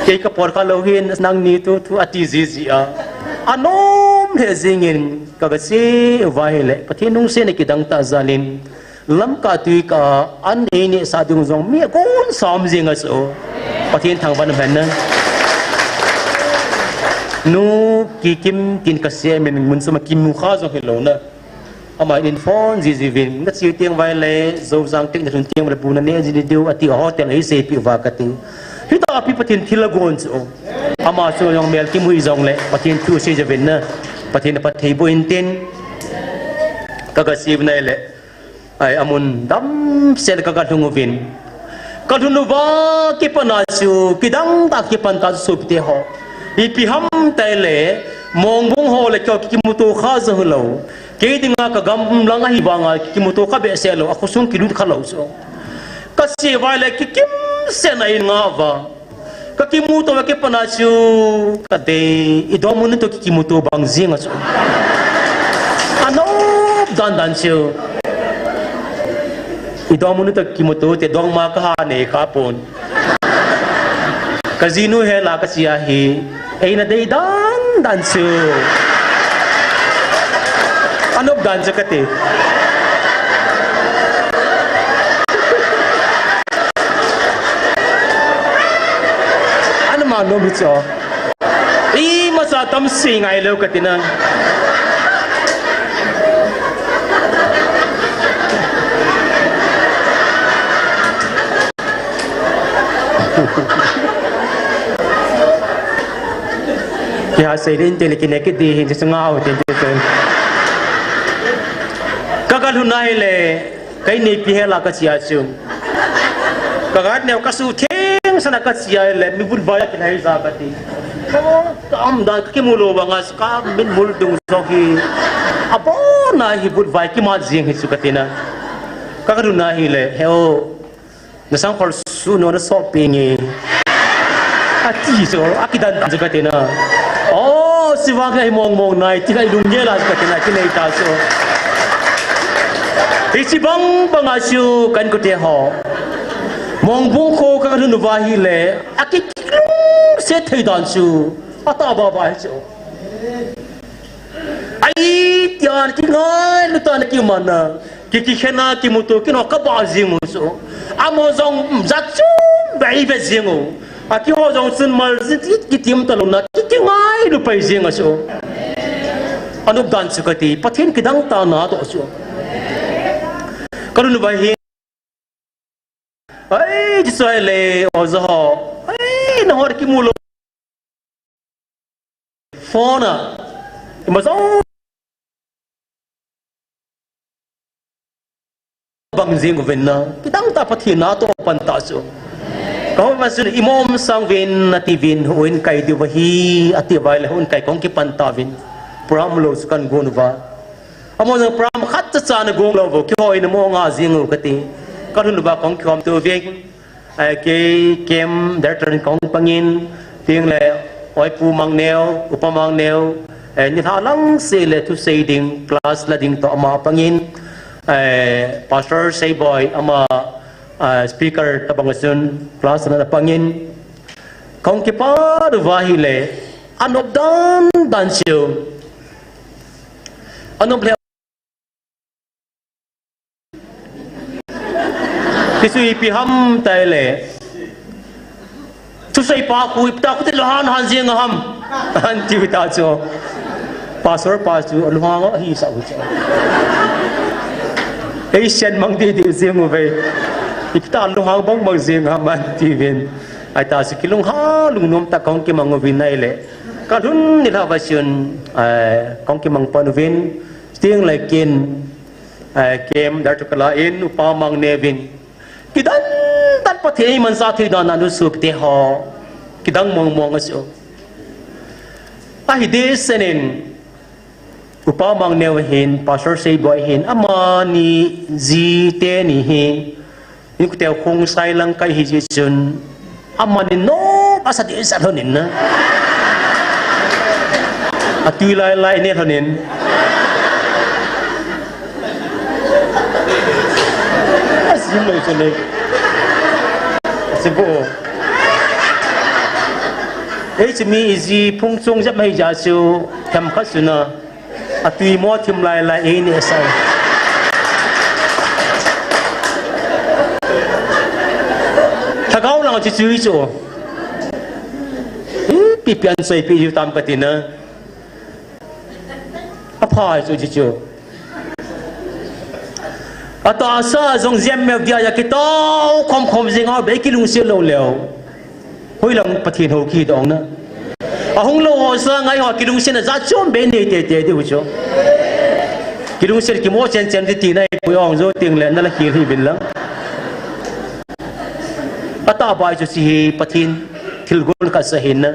Kei ka por khalou hin nangni tu thu ati ji ji a. Anom he jing in. Ka, kasei va hi le, Pathen lungsetna kidang ta jal in, lamkai tui ka an ei neh sa ding jong mi agon sam jing a chu. Pathen thangvah in umhen na. Nu Kikim tin kasei min mun suma kimu kha jong hilou na. Ama in phone ji ji vin, na chi teng vai le, Zojang teng na lhun teng vai le, bu na ne ji diu, ati a hotel ei sei pi va kati. Hita pi Pathen thil agon chu. Ama chu jong mel kimu jongle, Pathen thu sei jouvin na, Pathen a phatthei boh in tin, ka, ka siu nai le, ai, amun damsel ka, ka lhung uvin. Ka lhun uva kipan a chu, kidang tah kipan tah chu sopite ho. Ipi ham tile, Mongbung ho le kei kimuto kha jou lou. Kei dinga ka gamlang ahi vanga kimuto kha behseh lou, akhosung kilut kha lou chu. Ka che uva le kikim sena in nga uva. Ka kimuto a kipan a chu, ka dei, i dongmanu toh kimuto bang jing a chu. Anop dan dan chu. I dongmanu toh kimuto te dongma ka ha nei kha pon. Ka jinu hela ka che ahi. Eina dei dan dan chu. Anop dan chu ka ti. Ana ma nom hi chu. Imacha tam sei ngai lou ka ti na. Kei ha sei din te le kine kit di hin chu ngau tin te. Ka, ka lhun a hile, ka in neipi hela ka che a chu. Ka gat neo ka su theng sana ka che a le, mi vutvai a kinai ja ka ti. Ka um dan ka kimu lou vanga ka mitmul dung jong hi. Abona hi vutvai kimat jing hi chu ka ti na. Ka, ka lhun a hile, he o. Na sangkhol su no na sop pi nge. Ati chu, akidan chu ka ti na. O, sivang hi mong mong nai, ti lai lung nge la chu ka ti na, kinei ta chu. Hiche bang banga chu ka inkote ho. Mongbung kho ka lhun uva hile, akilungset thei dan chu. Atah baba hi chu. Ai, tia na kingailu tah na kiman na, ki, kikhen a kimuto, kino ka ba jing u chu. Amaho jong, mm, jat chu, bai be jing u. A keiho jong chun mal jin, ki, kitim talou na, ki, kingailu pai jing a chu. Anop dan chu ka ti, Pathen kidang tah na toh chu. Ka lhun uva hi. Ai, ti chu ahile, oja ho. Ai, nangho kimu lou. Phone a. Ima jong bang jing uvin na. Kidang tah Pathen na toh pan ta chu. Ka hon ma chun i mom sang uvin ati uvin houin kai diu ahi ati uva le houin kai kahung kipan tauvin. Program lou chu kahin gon uva. Amaho jong program khat cha cha ana gong lou uvo, keiho in amaho nga jing u kati. Ka lhun uva kahung kikhom to uvin. Ai, kei camp director in kahung pangin, tin le, oi Pu Mangneo, Upa Mangneo, eh, nilhah lang seh le thusei ding, class la ding toh ama pangin, eh, Pastor Seiboi ama, ah, speaker tabang a chun class la pangin. Kahung kipat uva hile, anop dan dan chu. Anop le. Ti chu ipi ham tile. Thusei pa khu ipi ta khu ti lou han han jing a ham. Ahin ti u ta chu. Pastor pa chu lou han ahi sa u chu. Ei sen mang di di jing uve. Ipi ta lou han bang bang jing ham ahin ti uvin. Ai ta chu kilung ha lungnom tah kahung kimang uvin ahile. Ka lhun nilhah uva chun, eh, kahung kimang pan uvin. Tin le kin, eh, camp director kala in, Upa Mangneo vin. Kidang tah Pathen eiman sa thei dan a nu sopite ho. Kidang mong mong a chu. Ahi dehset in, Upa Mangneo hin, Pastor Seiboi hin, amani ji teni hi. Inkoteu Khongsai lang kai hi jeh chun, amani nom asa dehset lhon in na. Atui lai lai ne lhon in. Asim lou chu le. Asim bo. Ei chu mi iji phung chung jep mai ja chu, themkhat chu na. Atui mo thim lai lai ei neh sai. Lhagao lang chu chu chu. Ipi pian soi pi ju tam ka ti na. Apha chu chu chu. Atahsa jong jem meu dia ja kitao khom khom jing a bei kilungset lou leu. Hoilang Pathen hou kidong na. Ahung lou ho sanga eiho kilungsetna jat chom beh nei teitei diu chu. Kilungset kimo chenchen di tina ipui ong jo tengle nala khel hih uvin lang. Atahbeh chu hiche hi Pathen thilgon khat sa ahin na.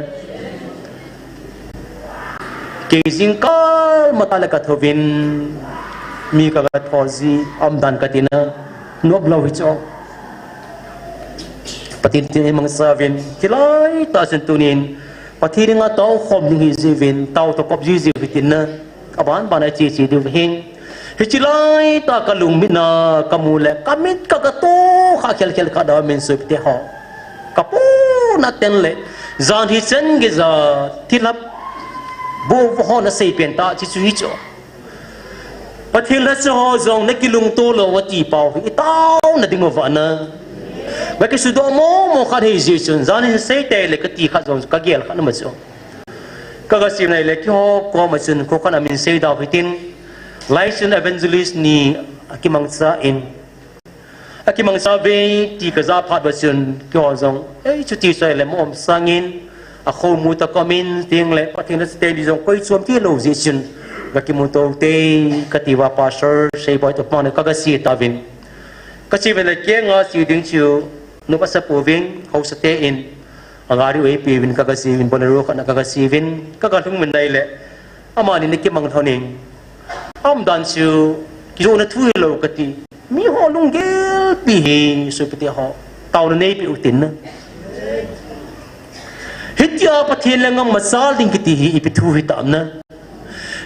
Kei jingkah matah le kathouvin, mi kaga thou ji, umdan kati na, nop lou hi chu. Pathen tin eimangcha uvin, hilai tah chun tunin, Pathen henga taokhom ding hi jiuvin, tao tokop ji jiu hitin na, aban ban a iche che diu ahin. Hiche laitah kalungmit na kamu le, kamit kagatoh kha khel khel khat a min sui pite ho. Kapona ten le, jan hi chen geija, thilha bu ho nasei pen tah, hiche chu hi chu. Pathen lhacha ho jong nakilungto lou ati pau hi, itaona ding uva na. Ba kisudoh momo khat hi ji chun, jan hi sei tei le kati khat jong kagel khat na ma chu. Kaga sim nai le keiho koma chun kho khat a min sei dau hitin. Lai chun evangelist ni akimangcha in. Akimangcha ve ti kaja phat uva chun keiho jong. Ei chuti soi le mo um sangin. Akhomu tah komin tengle Pathen lhacha teni jong koi chom ti lou ji chun. Ga kimu to te kati uva pastor sei boi to pang le kaga sei tauvin. Kache uvin le kenga che ding chu. Nupa sa pouvin, haosa te in. Agari u eipeuvin kaga che uvin, Bolero khat na kaga che uvin, kaga lhung uvin nai le. Amani na kimang lhonin. Aumdan chu, kijona thu hilou kati. Mi ho lunggel pi hi, sopite ho. Taona neipe u tin na. Hitia Pathen le ngam machal ding kiti hi, ipi thu hitam na.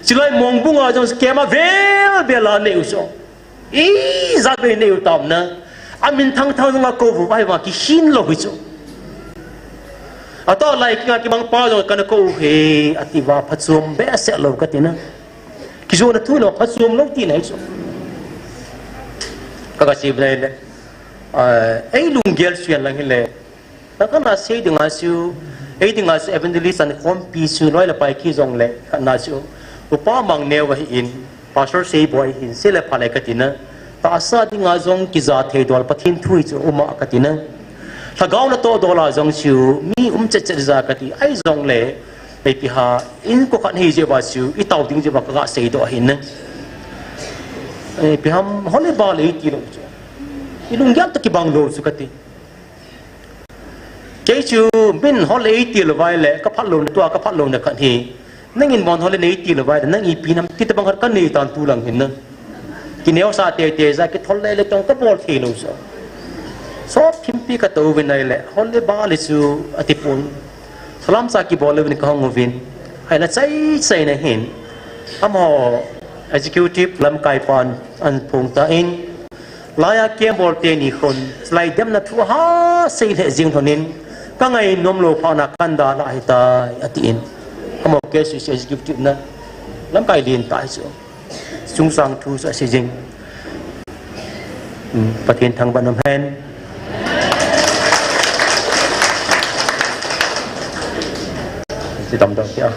Chulai Mongbung a jong kema vel vel a nei u so. Ijat vei nei u tam na. Amin thang thang jong a kou u, ahivang kihin lou hi chu. Atoh lai kinga kimang pa jong kana kou u hi, ati uva phachom behseh lou kati na. Kijona thu lou, phachom lou ti na hi chu. Kaga che uvin le. Ah, ei lunggel suan lang hile. Tah kana sei dinga chu, ei dinga chu evangelist an khompi chu loi le pai kijongle, kana chu. Upa Mangneo ahin, Pastor Seiboi ahin, sei le pha le kati na. Tahsa dinga jong kija thei dol Pathen thu hi chu uma kati na. Lhagao natoh dol a jong chu, mi um chet chet ja kati, ahijongle, ipi ham, in ko khat hi jeh uva chu, itao ding jeh uva kaga seidoh ahin na. Ipi ham, hole bale iti lou chu. Ilunggel toh kibang lou chu kati. Kei chu min hole eiti lou vai le, kaphat louna tua, kaphat louna khat hi. Nangin min hole neiti lou vai le, nang ipi nam, ti tabang khat kanei tan tu lang hin na. Kineo sa teitei ja, kithol le le tong kabol thei lou so. Sop thimpi katou vin nai le, hole bale chu ati pon. Salam sa kibol le vin kahung uvin. Hai la chai chai na hin. Amaho executive lamkai pan an phong tan. Laiya kembol teni khun, lai demna thu ha sei le jing thonin, kangai nom lou pha na kanda la hitai, atin. Amaho K C C executive na, lamkai lin tai chu. Chungchang thu chu asei jing. Hmm, Pathen thangvah in umhen. Ti dam dam tia.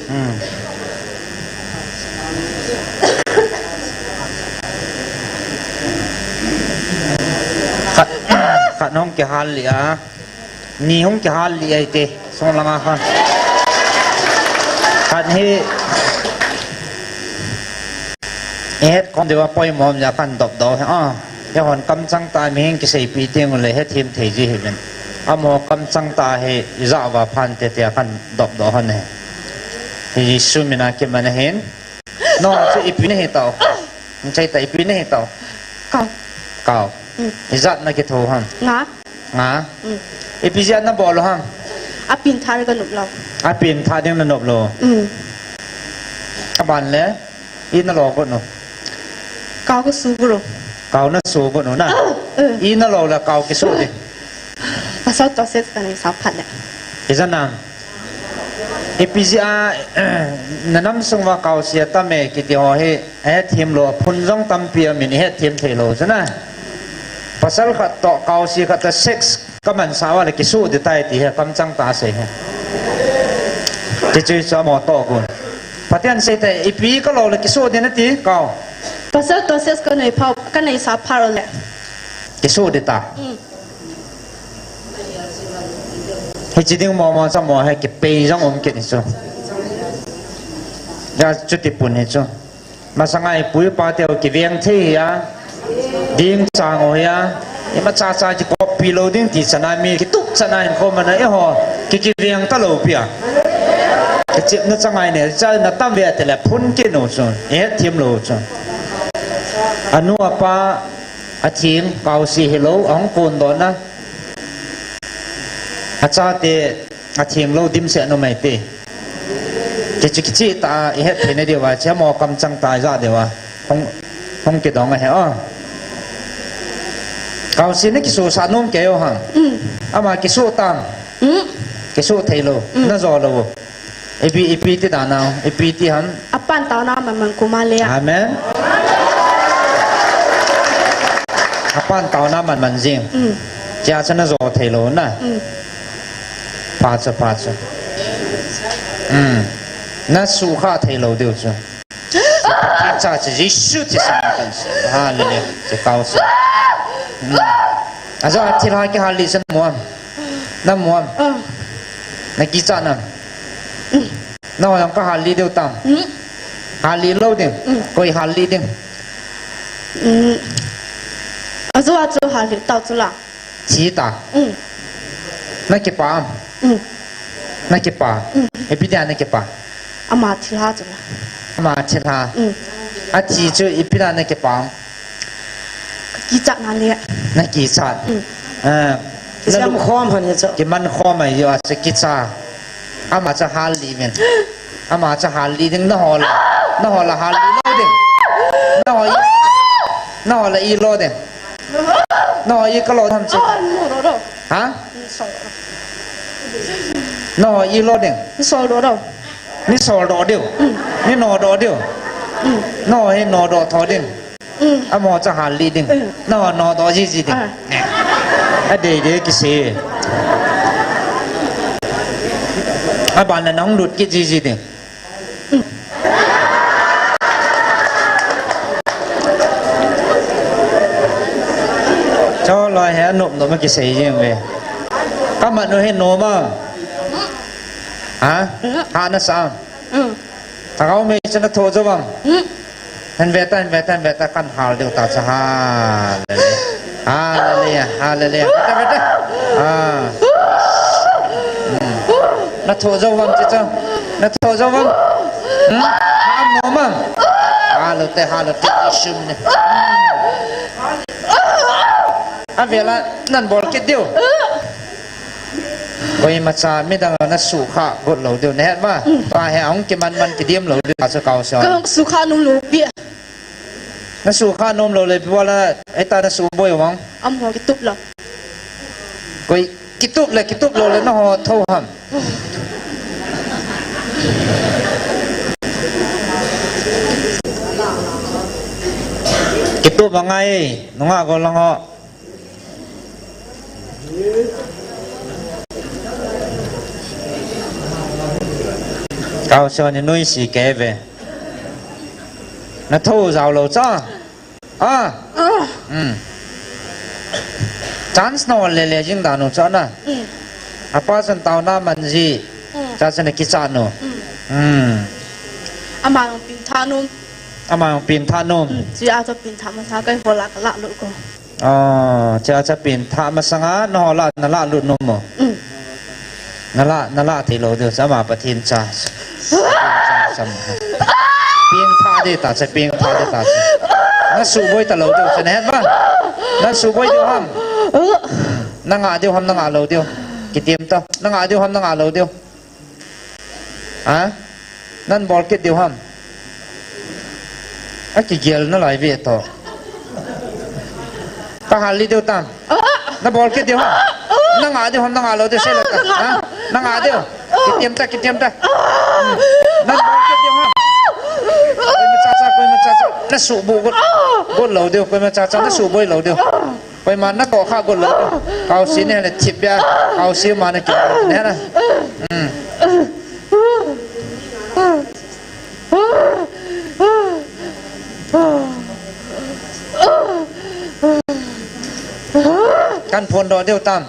Hmm. Khat, khat hung kihal lih a. Ni hung kihal lih a hite. Sung langa khan. Khat hi. Ihet khom diu a poimo um jeh a khan dop doh hi. Ah, eihon kamchang tah a mihem kiseipi teng uleh hethem thei ji hih uvin. Amaho kamchang tah hi ijat uva phan te tia khan dop doh hon ahi. Hi Jesu mina kiman ahin. Nang chu ipi nahi tau. Nang chai ta ipi nahi tau. Kau. Kau. Mm. Ijat na kitho ham. Nga. Nga. Mm. Ipi jeh a nabol u ham. Apin tha ding kanop lou. Apin tha ding nanop lou. Mm. A ban le, i na lo got nu. Kau ka su got nu. Kau na su got nu na. Eh. I na lo le kau kisu di. Pasal to se ka nei sa phat le. Iza na. Ipi jeh a, na nam sung uva kau si atam e kiti ho hi, ahet them lou, phun jong tampi amin, ihet them thei lou chu na. Pasal khat to kau si khat to sex, ka mansa uva le kisu di tai ti hi, kamchang ta sei hi. Ti chu chu amo to gun. Pathen sei te, ipi ka lo le kisu di na ti, kau. Pasal to sex ka nei pha, ka nei sa pha le. Kisu di ta. Mm. Hichi ding mo mo sa mo he kipei jong um kit ni chu. Ja chu ti pun hi chu. Masanga ipu ipa teu kiveng thei hi a. Ding chang o hi a. Ima cha cha ki copy lo ding ti chana mi kitup chana in ko mana e ho. Ki kiveng ta lo pia. Ka chip na changai ne cha na tam ve te le phun ki no chu. E thim lo chu. Anu apa Athing, kau si hilou, ahung kun doh na. Achate, athing lou dimset nu mai te. Kichi kichi ta, ihet thei na diu va, chemo kamchang ta ija diu va. Hung, hung kidong ahi o. Kau si na kisu sa nom kei o hang. Mm. Ama kisu tam. Mm. Kisu thei lou, Mm. na jo lou. Ipi, ipi ti dan a, ipi ti ham. Apan taona man man kuma le a. Amen. Apan taona man man jing. Mm. Chia chana jo thei lou na. Mm. Pha chu, pha chu. Mm. Na sukha thei lou diu chu. Cha chu Jesu ti sa kan sa. Hallelujah. Chu kau sa. Mm. Ajo thil ha kihal li san muam. Na muam. Ah. Na kicha na. Mm. Na ho jong ka hal li diu tam. Mm. Hal li lou ding. Mm. Koi hal li ding. Mm. Ajo a chu hal li tau chu la. Thi ta. Mm. Na kipa am. Mm. Na kipa. Mm. Ipi dia na kipa. Ama thilha chu la. Ama thilha. Mm. Athi chu ipi dia na kipa am. Ka kichat na le. Na kichat. Mm. Ah, na Kisam lu- khom han hi chu. Kiman khom ai yo, a chu kicha. Ama chu hal li men. Ama chu hal li ding na ho la. Na ho la hal li lo ding. Na ho i, na ho la i lo ding. Na ho i ka lo tham chu. Oh, no, no, no. Ha? Ni sol. Na ho i lo ding. Ni sol do do. Ni sol do diu. Mm. Ni no do diu. Mm. Na ho i no do tho ding. Mm. Amo cha hal li ding. Mm. No, no, do ji ji ding. Ah. A dei dei kisi. Aban la nang lut kit ji ji ding. Mm. Cho loi he nop nop ma kisei jing ve. Ka man u he no ma. Ha? Mm. Ha na sa. Mm. Thagau mei chana tho jo bang. Mm. Hen ve ta, hen ve ta, hen ve ta, kan hal diu ta cha. Hallelujah. Hallelujah, hallelujah. Ve ta, ve ta. Ah. Hmm. Na tho jo bang chi cha. Na tho jo bang. Hmm? Ham no mang. Halo te, halo te, Jesu min. Hmm. A ve la, nan bol kit diu. Koima cha midang na sukha got lou diu, na het ma? Mm. Pa he ahung kiman man kidim lou diu, a chu kau se. Ka sukha nom lou pi. Na sukha nom lou le, pi wala, eta na suboi wang. Am ho kitup la. Koi kitup le, kitup lou le, na ho tho ham. Kitup ma ngai, nunga go lang ho. Kau se ni nui si ke ve. Na tho jao lou cha. Ah. Ah. Hmm. Chance na le le jing da nu cha na. Hmm. Apa san tao na man ji. Hmm. Cha san kicha nu. Hmm. Hmm. Ama pin tha nu. Ama pin tha nu. Hmm. Chi a cha pin tha ma sa kai ho la ka la lu ko. Ah, cha cha pin tha masanga, na ho la, na la lut nom mo. Mm. Na la, na la thei lou diu, cha ama Pathen cha. Pin tha de ta, cha pin tha de ta, cha. Na suboi ta lou diu, cha na het ba? Na suboi diu ham? Na nga diu ham, na nga lou diu? Kitim ta, na nga diu ham, na nga lou diu? Ha? Nan bol kit diu ham? Akigel nalai ve to. Ka hal li diu tam. Na bol kit diu ham. Na nga diu ham, na nga lou diu sei lou ta. Ha? Na nga diu. Kitiam ta, kitiam ta. Na bol kit diu ham. Koima cha cha, koima cha cha. Na subu got. Got lou diu, koima cha cha. Na subu lou diu. Koima na to kha got lou diu. Kausi ne le thip ya. Kausi ma na ki ne na. Hmm. Kan phondoh diu tam.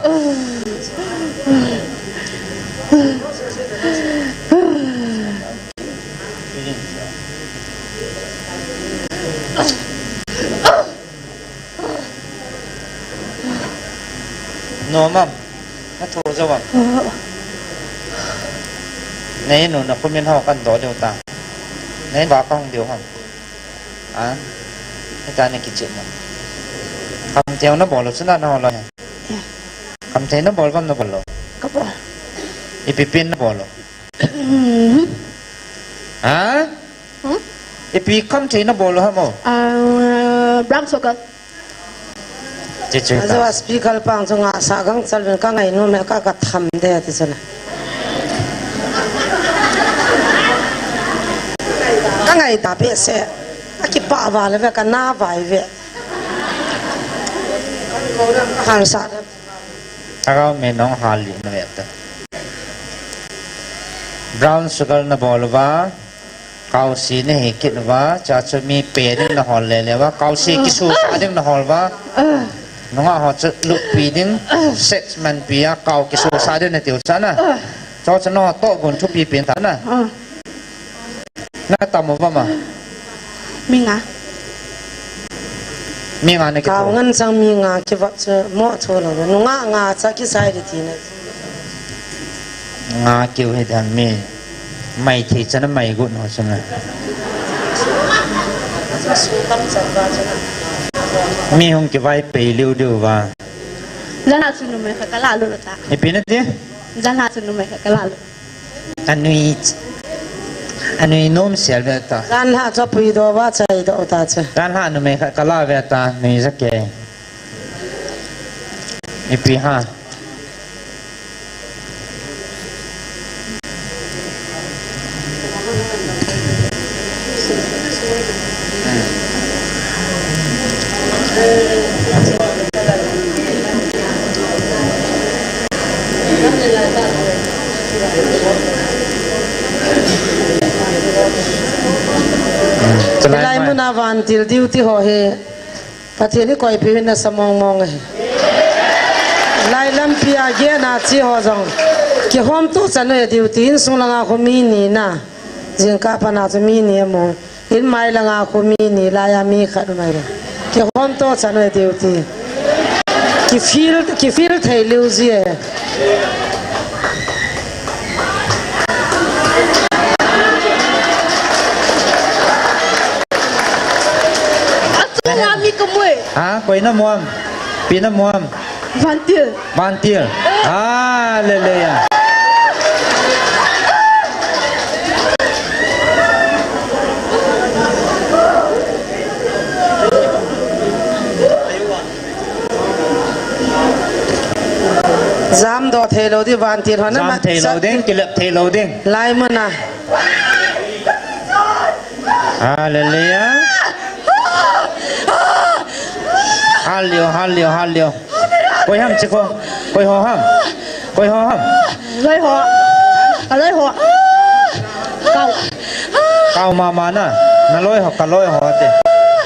Nom am? Na thu jou am? Nei nu na khumin ho kan doh diu ta. Nei ba ka hung diu ham? A? Hita ni kichit na. Kam thei na bol lou, chuna na ho lou. Kam thei na bol vam na bol lou. Ka bol. Ipi pin na bol lou. Mhm. Ha? Hmm? Ipi kam thei na bol lou ham o? Ah, brown sugar. Chichu ta. Ajo speaker pang chu nga sa gang chal vin ka ngai nu me ka ka tham de ti chu na. Ka ngai ta pe se. A kipa va le ve ka na vai ve. Hal sa. Agao me nong hal li na ve ta. Brown sugar na bol va. Kausi na hi kit uva, cha chu mi pe ding na hol le le uva, kausi kisu sa ding na hol uva. Nunga ho chu lupi ding, sex man pi a, kau kisu sa ding na tiu cha na. Cho chu no to gun thu pi pin ta na. Na tam uva ma. Mi nga. Mi nga na ki. Kau ngan chang mi nga ki va chu mo chu lo. Nunga nga cha ki sai di ti na. Nga kiu hi dan mi. Mai thei chana mai gu no chana. Mi hung kivai pei liu diu va. Jana chu numei kha kala lu ta. Ipi na ti? Jana chu numei kha kala lu. Anui, anui nom sel ve ta. Janha chu pui do va chai do ta chu. Janha numei kha kala ve ta, nui ja ke. Ipi ha. Chulai muna vantil duty ho hi. Pathen hi koipi hin nasa mong mong ahi. Lai lampi a gena chi ho jong. Kihom to chan e duty insung langa khu mi ni na. Jingkah pana chu mi ni amu. In mai langa khu mi ni, laiya mi khat mai lo. Kihom to chan e duty. Ki feel, ki feel thei liu ji e. Achunga mi ka mu e. Ha, koi na mu am? Pi na mu am? Vantil. Vantil. Hallelujah. Jam doh thei lou ding, vantil ho na. Jam mat thei lou ding, kilep thei lou ding. Lai mun a. Hallelujah. Hallelujah, hallelujah, hallelujah. Koi ham chi ko? Koi ho ham? Koi ho ham? Loi ho. Ka loi ho. Kau. Kau mama na. Na loi ho, ka loi ho te.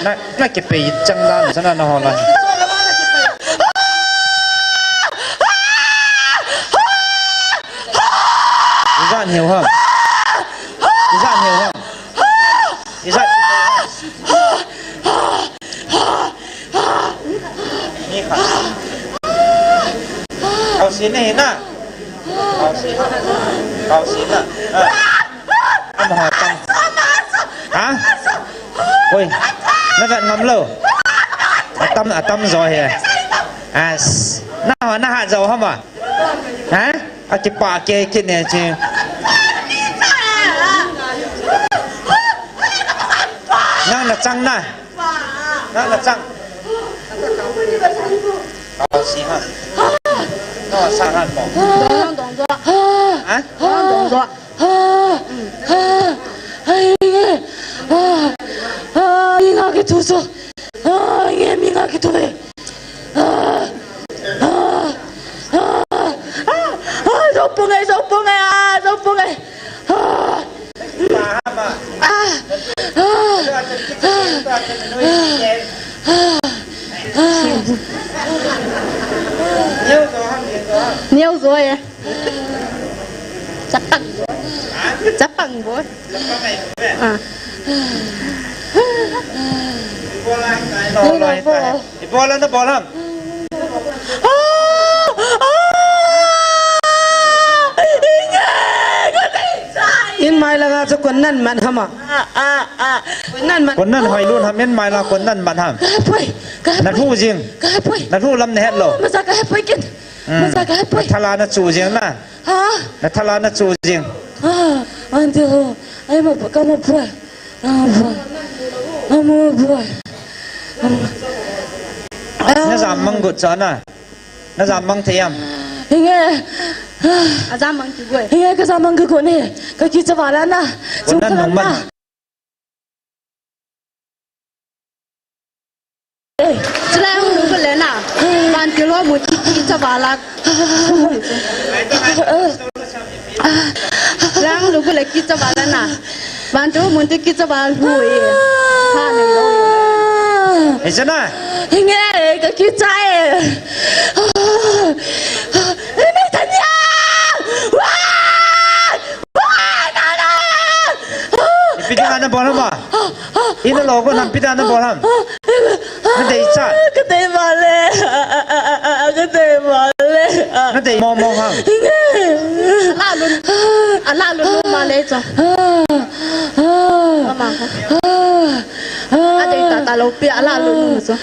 Na, na kipei chang dan, sana na ho la. Ijat hiu ham? Ijat hiu ham? Ijat. Ni kha. Kausi na hi na. Kausi. Kausi na. Ah. Amaho tam. Ha? Oi. Na vet ngam lou. Atam, atam jo hi. As. Na ho, na hat jo ham a. Ha? Akipah kei kit ne chi. Nang na chang na. Nang na chang. Aw, si ha. No, sa han mo. Dong, dong, dong. Ha? Dong, dong, dong. Ah, ah, ai, nge. Ah, ah, mi nga kitu so. Ah, nge, mi nga kitu e. Ah, ah, ah, ah, ah, zo pung e, zo pung e, ah, zo pung e. Ah, ah, ah, ah, ah, ah. Neo zo e. Chapang. Chapang bol. Ah. Ibola na bol ham. In mai langa chu kon nan man hama. Ah, ah, ah. Kon nan man. Kon nan hoi lun ham, in mai la kon nan man ham. Ka poi. Ka poi. Na thu jing. Ka poi. Na thu lam na het lo. Masa ka poi kin. Hmm. Masa ka poi. Na thala na chu jing na. Ha? Na thala na chu jing. Ha, ante ho. Ai ma pa, ka ma pa. Ka ma pa. Ka ma pa. Na jam mang got cha na. Na jam mang thei am. Hinge. A jam mang ki goi. Hinge ka jam mang ki goi ne. Ka kicha vala na. Kon nan nung man. Eh, chulai ang lu le na. Van ti lo mu ti ti cha ba la. Lang lu le ki cha ba la na. Van ti lo mu ti ki cha ba lu e. Ha ne lo. Eh, chana. Hinge, ka ki cha e. Eh, me tanya. Wa! Ipi dinga na bol ham? Ina lo ko nam pi dinga na bol ham? Na dei cha. Ka dei vale. Ka dei vale. Na dei mo mo ham? Ala lun. Ala lun mo ma le cha. Mama. A dei ta ta lo pi ala lun mo cha.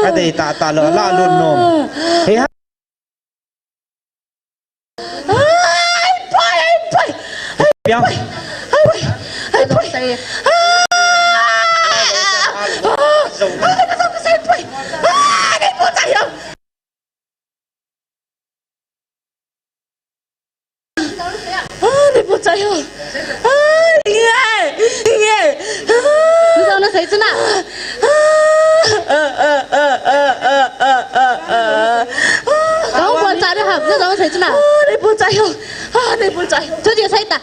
A dei ta ta lo ala lun mo. He ha. Ai, poi, ai, poi. Piang. Ai, poi, ai, poi. Ah, ah, ah, ah, ah, ah, ah, ah. Ah, ni pu chai ho. Ah, ye, ye. Ah. Ni sao na sai chuna. Ah, ah, ah. Kau buat cari ham, ni sao na sai chuna. Ah, ni pu chai ho. Ah, ni pu chai ho. Tu dia sai ta.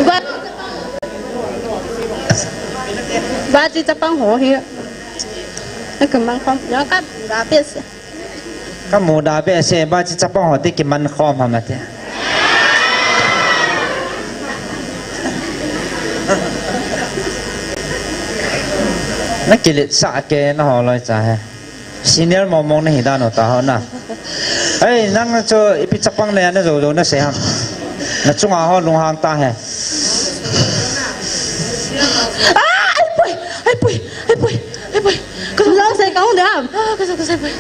Ba, ba chi chapang ho hi. Ka mang khom, ya ka da behseh. Ka mu da behseh, ba chi chapang ho te ki man khom ham ate. Na kilet sa ke na ho loi cha he. Senior momong na hi dan u ta ho na. Ei, nang chu ipi chapang na ya na jo jo na sei ham. Na chunga ho lunghang ta he. Ah, ai poi, ai poi, ai poi, ai poi. Ka lo sei ka hung de ham. Ah, ka sei, ka sei poi.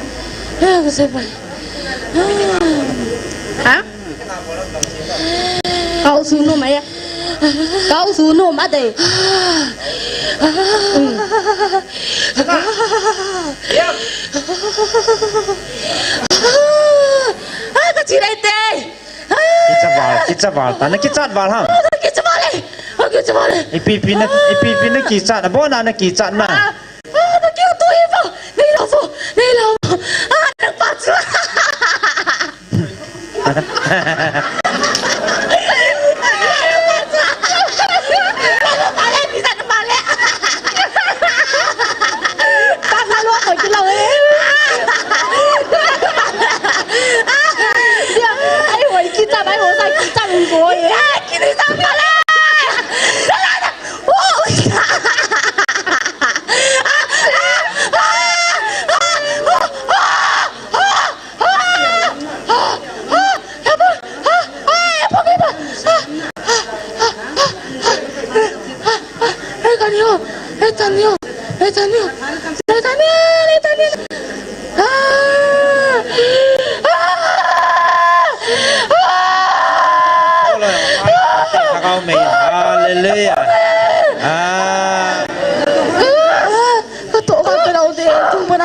Ah, ka sei poi. Ah. Ha? Kau su nom ai. Kau su nom a dei. Ai, ka chi dei te. Kicha val, kicha val ta, na kichat val ham. Kicha val e. Kicha val e. Ipi pi na, ipi pi na kichat na, bo na na kichat na. Ah, na kiu tu hi vo. Nei lo vo, nei lo vo. Ah, na pa chu.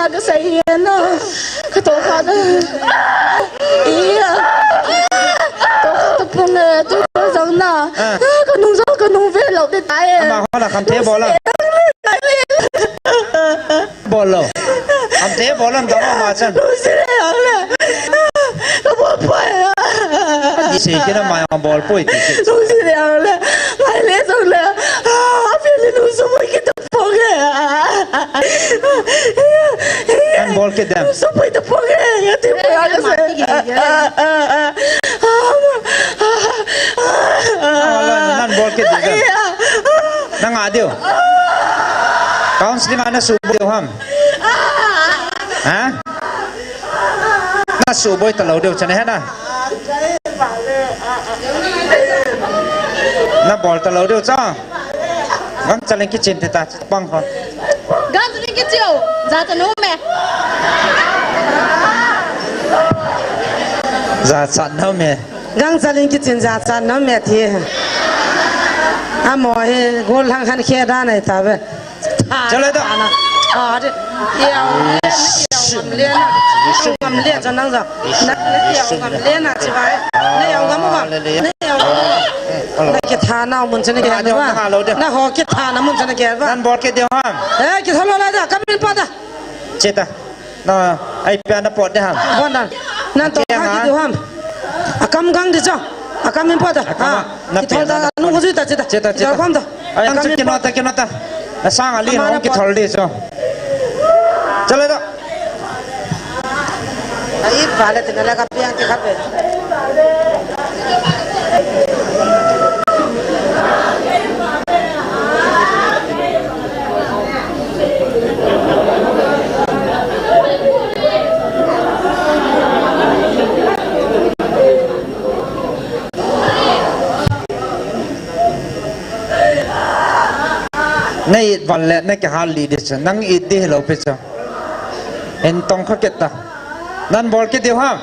Ka sa iya na. Ka to kha na. Iya. To kha to pun na. To kha jang na. Ah. Ka nung jang ka nung ve lo de tai. Ama ho la kham the bol la. Bol lo. Kham the bol la, dam ma chan. Nung si le ang le. Ka bol poi. Di se kina ma bol poi ti. Nung si le ang le. Ngai le jang le. Ah, a fe le nung so poi ki to. Pok e. Nan bol kit dem. Supui ta pok e. Ati pok e. Nan bol kit dem. Nang a diu. Counseling ana suboi diu ham. Ha? Na suboi ta lou diu chane hena. Na bol ta lou diu cha. Gangchal in kichen te ta, pang kho. Gangchal in kichen u, jachat nom e. Jachat nom e. Gangchal in kichen jachat nom e ti. Amo hi gollhang khan khe dan ai ta ve. Chalai da. Ngam le na, ngam le na, ngam le na, chibai. Na ya ngam ba. Na ya ngam ba. Na kithana mun chana ke ba. Na ho kithana mun chana ke ba. Nan bol kit diu ham. Eh, kithalo la da, kam in pa da. Cheta. Na, ai pia na pot de ham. Bon dan. Nan to ha kit diu ham. Akam gang di cho. Akam in pa da. Ha. Kithal da, nu ko jui ta, cheta. Cheta, cheta. Kithal pam da. Ai, ang chu kinota, kinota. Na sang ali hong kithol di so. Chalai da. Ai, vale, tina la ka piang ti kha pe. Na it val le na kihal li di chu. Nang it di hilou pi chu. Hin tong kha kit ta. Nan bol kit diu ham.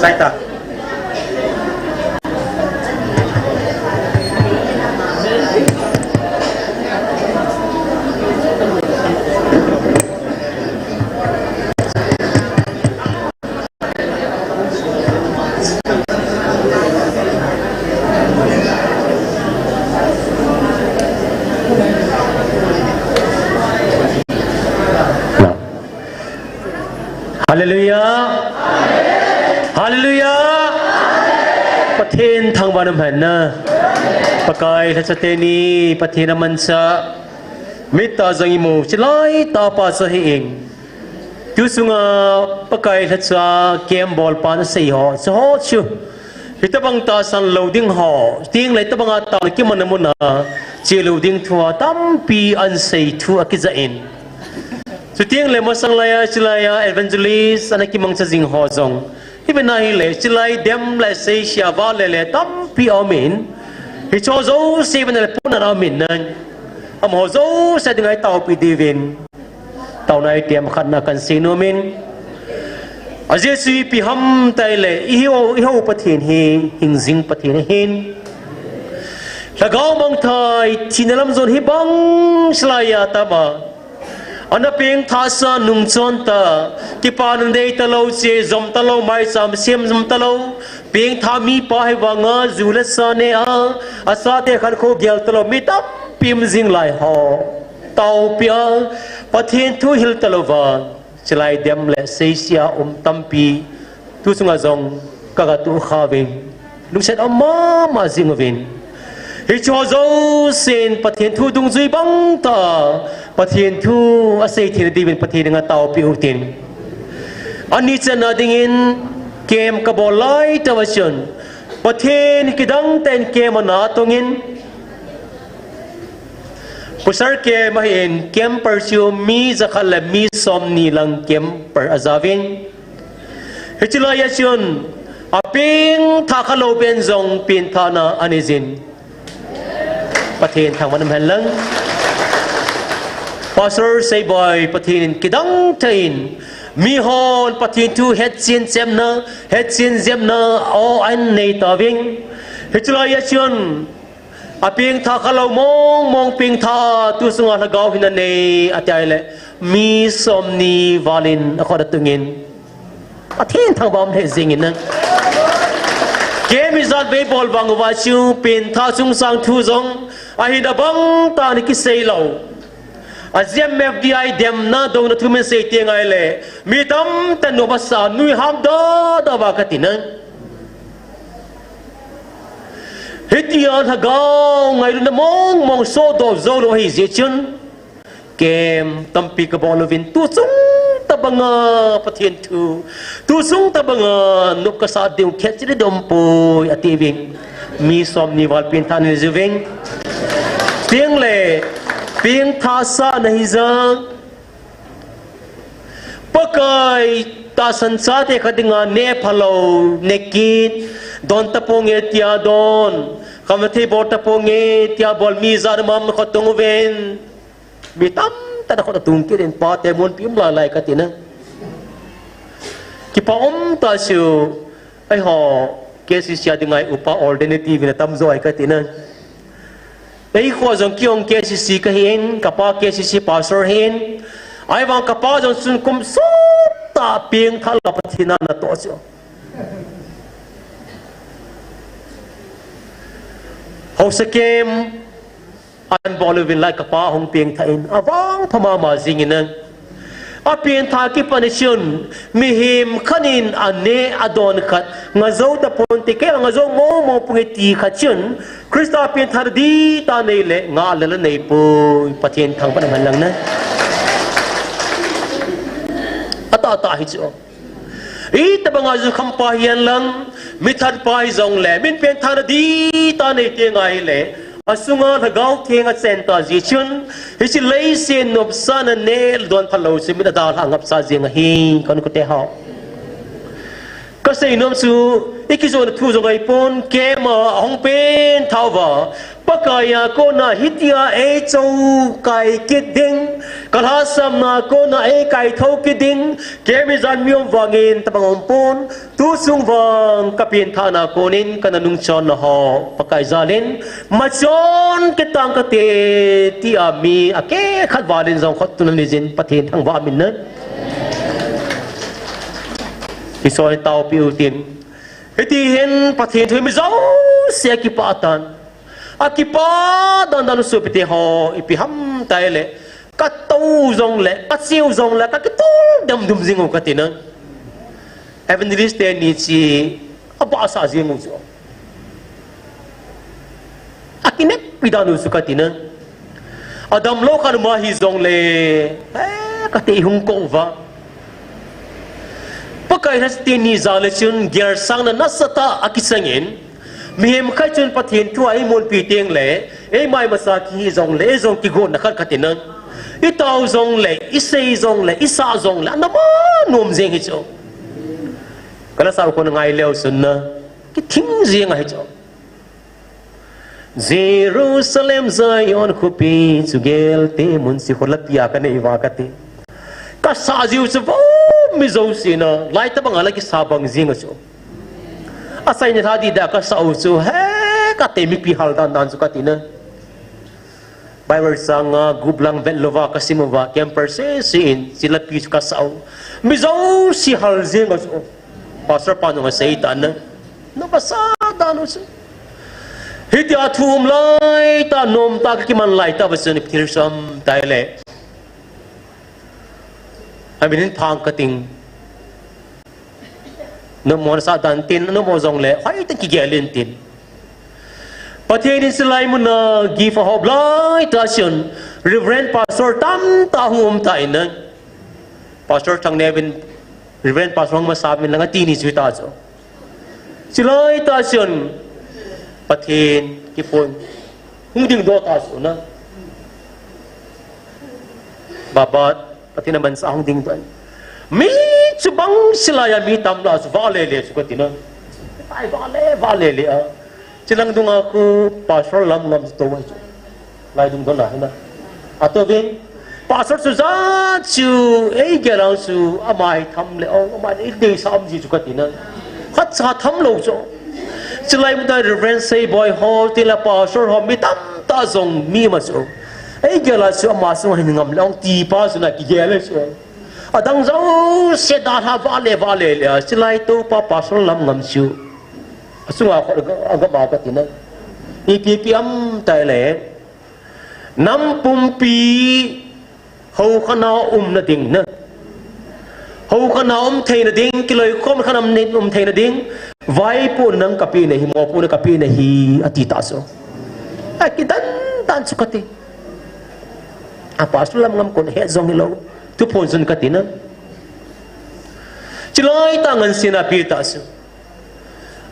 Saita. Hallelujah. Hallelujah. Pathen thangvahna um hen. Pakai lhacha teni, Pathen amanchah. Mittah jong imu, chulai tah pa chu ahi in. Tusunga Pakai lhacha camp bolpan asei ho, chu ho chu. Hitobang tahsan lou ding ho, tengle hitobanga taona kimangna muna, che lou ding thua tampi ahin sei thu akija in. Chuteng le masang laiya, chulaiya evangelist ana kimangcha jing ho jong. Hivang ahile, chulai dem le seisea vale le tampi aum in. Hiche jouse vang le puna aum in. Amaho jouse dinga itaopi diuvin. Taona item khatna kahin sei nom in. Ajeh chu ipi ham itile, ihou, ihou Pathen hi, hingjing Pathen ahin. Lhagao mangthah, thina lam jon hibang seh laiya tama. Ana pengthahsa nungchon tah, kipana nei talou, chejom talou, maicham semjom talou, pengthah mipa hi vanga ju le sa nea, achate khankho gel talou, mi tampi um jing lai ho. Taopia, Pathen thu hil talouva, chulai dem le seisea um tampi, tusunga jong kaga tohkha uvin. Lungset aum mama jing uvin. Hiche jousen Pathen thu dungjui bang tah, Pathen thu asei theina diuvin Pathen henga taopi utin. Anichanna dingin camp kabol lai tah uva chun. Pathen kidang tah in camp ana tongin. Pastor camp ahin camper chu mi jakhat le mi somni lang camper ajaovin. Hiche laiya chun, apengthah khalou ben jong pengthahna anei jin. Pathen thangvahna um hen lang. Pastor Seiboi Pathen in kidang tah in, mihon Pathen thu hetchen chepna, hetchen jepna, aw ahin nei tauvin. Hiche laiya chun, apengthah khalou mong mong pengthah tusunga lhagao hin anei, ati ahile, mi somni val in akhut atungin. Pathen thangvah um lheh jingin. Camp ijat vei bol vang uva chu pengthah chungchang thu jong, ahin abang tah in kisei lou. A G M F D I demna douna thu min sei teng ahile, mi tamtah in nom asa, nuiham da da uva kati nai. Hitia lhagao ngailutna mong mong sodoh jou lou ahi jeh chun, kem tampi kabol uvin, tuchung tabanga Pathen thu, tuchung tabanga nop kasah diu khat chiding umpoi atiuvin, mi somni val pengthah nei jiuvin. Tengle pengthah sah nahi jeng. Pakai tahsan chate khat dinga neh phalou, neh kit, don taponge tia don, khamthei bol taponge tia bol mi jat um am khat tung uvin. Mi tamtah in khut atung kit in, pate mun pi um lailai kati na. Kipa um tah chu, eiho, K C C a dinga i upa ordained uvin atamjo ahi kati na. Eikho jong kei jong K C C kahin, kapa K C C pastor ahin. Ahivang kapa jong chun kum sot tah pengthah la Pathen a natoh chu. Haosa kem, An bol uvin lai kapa hung pengthah in, avangpha mama jingin a. Apengthah kipat in chun, mihem khat in aneh adon khat, ngah jou taponte, kei ngah jou mong mong ponge ti khat chun, Christa pengthah dihtah nei le, ngah le la neipoi, Pathen thangvah in aman lang na. Atahtah hi chu. Itobanga jukhampa hihen lang, mithatpa hijongle, min pengthahna dihtah nei teng ahile, asunga Lhagao Theng achen tah jeh chun, hiche leiset nopsahna neh le don phalou chu min adalhah ngapcha jeng ahi, ka u te ho. Kasei nom chu, ikijona thu jong ahipon, keima ahung pengthah uva, Pakai a kona hitia eichou kai kit ding, kalhahsamna kona eikai thou kit ding, keima ijat mi um vangin tabang umpon, tu sung vang kapengthahna konin kana nungchon na ho, Pakai jalin, machon kitang kate, tia mi akeh khat valin jong khut tun anei jin Pathen thangvah aman na. Isol in taopi utin. Hiti hin Pathen thu mi jouse akipah tan. Akipah dan dan u sopite ho, ipi ham tile, katou jongle, kacheu jongle, kakitol damdum jing u kati na. Evangelist teni chu, abahsa jing u chu. Akineppi dan u chu kati na. Adamlou khat ma hijongle, eh, kati hung kou va. Pakai Christian ni jal le chun, gelsangna nasatah akichangin, mihem khat chun Pathen thu a eimonpi tengle, eima imacha kihi jongle, ei jong kigotna khat kati na. Itao jongle, isei jongle, isah jongle, ana ma nom jeng hi chu. Kala sa u kon ngai leu chun na, kithing jeng ahi chu. Jerusalem Zion khopi chu gelte mun chu kholapia kanei uva kati. Kasah jiu chu vo mi jouse na, lai tabang a la kisah bang jing a chu. Achaina lha dida kasah u chu, he kate mipi hal dan dan chu kati na. Bible chang a gup lang vet louva kasim uva, camper sese in, chulapi chu kasah u. Mi jouse hal jeng a chu. Pastor pan jong asei tan na. Nopsa dan u chu. Hitia thu um lai tah, nom tah kakiman lai tah, Pathen in thilsam tai le. Amin in phang kating. Nommo nasa dan tin, nommo jongle, hoitah kigel in tin. Pathen in chulai muna gift ahop lai tah chun, Reverend Pastor tamtah hung um tan na. Pastor Thangneo in Reverend Pastor hung masa uvin lang ati ni chu tah chu. Chulai tah chun Pathen kipon hung dingdoh tah chu na. Babat, Pathen amansah hung dingdoh. Mi chu bang chulai a mi tam la chu vale le chu kati na. Ai vale, vale le a. Chulang dunga khu Pastor Lamngam chu tou ahi chu. Lai dung don a hi na. Ato vin. Pastor chu jat chu, eigel a chu, ama hi tham le ong, ama hi deisah um ji chu kati na. Khatcha tham lou chu. Chulai muna Reverend Seiboi ho, tile Pastor ho, mi tamtah jong mi ma chu. Eigel a chu ama chu hin ngam le ong ti pa chu na kigel le chu. Adang jouse dalha vale, vale le a, chulai toupa Pastor Lamngam chu. Achunga khut aga, aga ma kati na. Ipi ipi ham tile. Nam pumpi hou khat na um na ding na. Hou khat na um thei na ding, kiloikhom khat na um thei na ding. Vaipohna nang kape nahi, mopohna kape nahi, ati tah chu. Akidan dan chu kati. A pastor Lamngam kon he jong hilou. Thuphon chun kati na. Chilai tah ngan sin a pi ta su.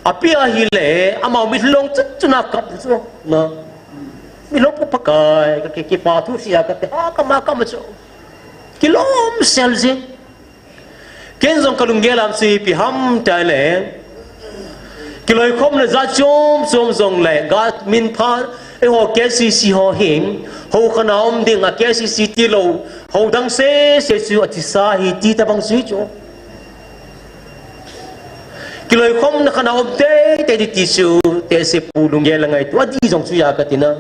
Api ahile, ama mi lhong chu chu na kap chu. Na. Mi lhong pu Pakai, ka ki, kipa thu sia kati. Ha, kama, kama chu. Kilom sel jing. Ken jong ka lunggel a chu ipi ham tile. Kiloikhomna jat chom chom jong le, ga min pha, eiho K C C ho hin, ho khana um ding a K C C tilou, ho dang sese chu athi sa hi ti tabang chu chu. Kiloikhomna khana um teitei ti chu, tese pu lunggel a ngai tu, ati jong chu ya kati na.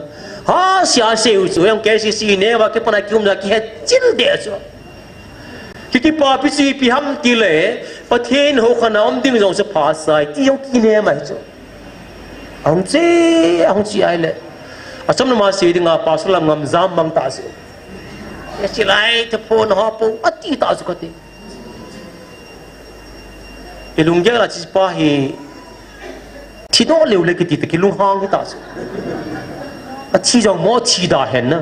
Ha, sia se u chu, yang K C C ne, va ke pana ki um na ki he chil de chu. Ki kipapi chu ipi ham tile, Pathen ho khana um ding jong chu pha sai, ti jong kinem ahi chu. Ahung che, ahung che ahile. Achomna ma sei dinga pastor Lamngam jam mang ta chu. Chilai thuphon ho po, ati ta chu kati. I lunggel a chi pa hi, thi doh leu le kiti ta kilunghang hi ta chu. Athi jong mo thi da hen na.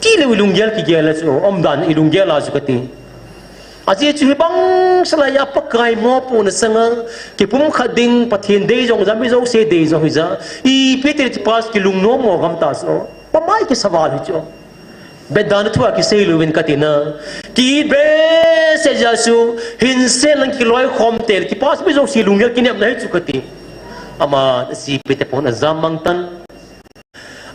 Ti leu i lunggel kigel a chu, um dan i lunggel a chu kati. Ajeh chu hibang sela a Pakai mopohna sanga, kipumkhat ding Pathen dei jong ja, mi jouse dei jong hi ja. Ipi ti ti pa chu kilungnom mo gam ta chu. Pamai kisa val hi chu. Betdan thu a kisei louvin kati na. Ki behseh jeh a chu, hinse lang kiloikhom tel, kipa chu mi jouse lunggel kinepna hi chu kati. Ama, si pe te pon ajam mang tan.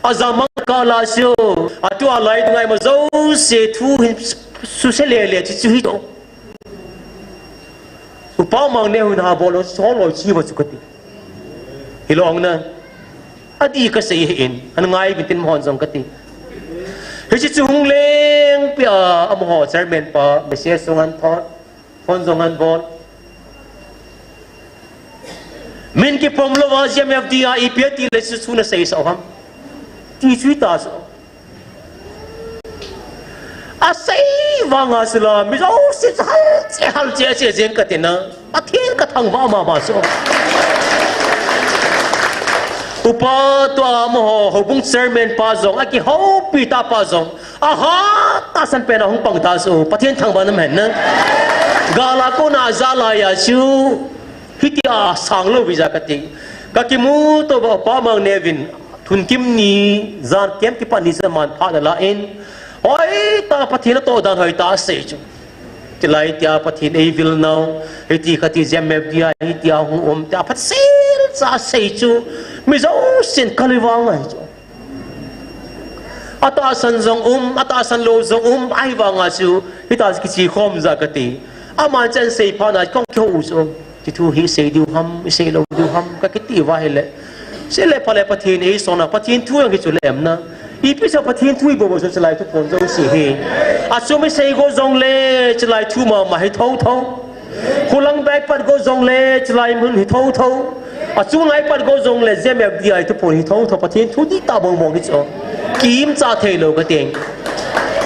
Ajam mang kah la chu, atua lai dunga ima jouse thu hin suse le le chu chu hi to. Upa Mangneo hin ha bol lou, so lou chi va chu kati. Hilou na. Adi kasei hi in, an ngai bin tin mohon jong kati. Hiche chu hung leng pia, amaho chairman pa, message jong an thot, phone jong an bol. Min kipom louva G M F D a ipi ati le chu chu na sei sa ham. Ti chu ta chu. Asei vanga sela, mi jouse chu hal che, hal che, che jeng kati na. Pathen ka thangvah mama chu. Upa tua amaho, houbung chairman pa jong, akihoupi ta pa jong. Aha, tahsan pen a hung pang ta chu, Pathen thangvah nam hen na. Gal a kona ajah lai a chu, hitia sang lou vin ja kati. Ka kimuto uva Upa Mangneo vin, thun kim ni, jan kem kipat ni chu aman phat ana la in. Hoitah Pathen atoh dan hoitah asei chu. Chulai tia Pathen eivil nau, hiti kati G M F D a, hitia hung um tia phatsel cha asei chu. Mi jousen kalung vang ahi chu. Atahsan jong um, atahsan lou jong um, ahivanga chu, hita kiche khom ja kati. Aman chan sei phat na kong kihou u chu. Ti thu hi sei diu ham, sei lou diu ham, ka kiti uva hile. Sei le pha le Pathen eisona, Pathen thu jong hi chu le em na. Ipi sa Pathen thu hi bou bou chu chulai thuphon jouse hi. Achu mi sei go jong le, chulai thu mama hi tho tho. Khulang bag pat go jong le, chulai mun hi tho tho. Achu ngai pat go jong le, G M F D a thuphon hi tho tho, Pathen thu di ta bong bong hi chu. Kimcha thei lou ka ting.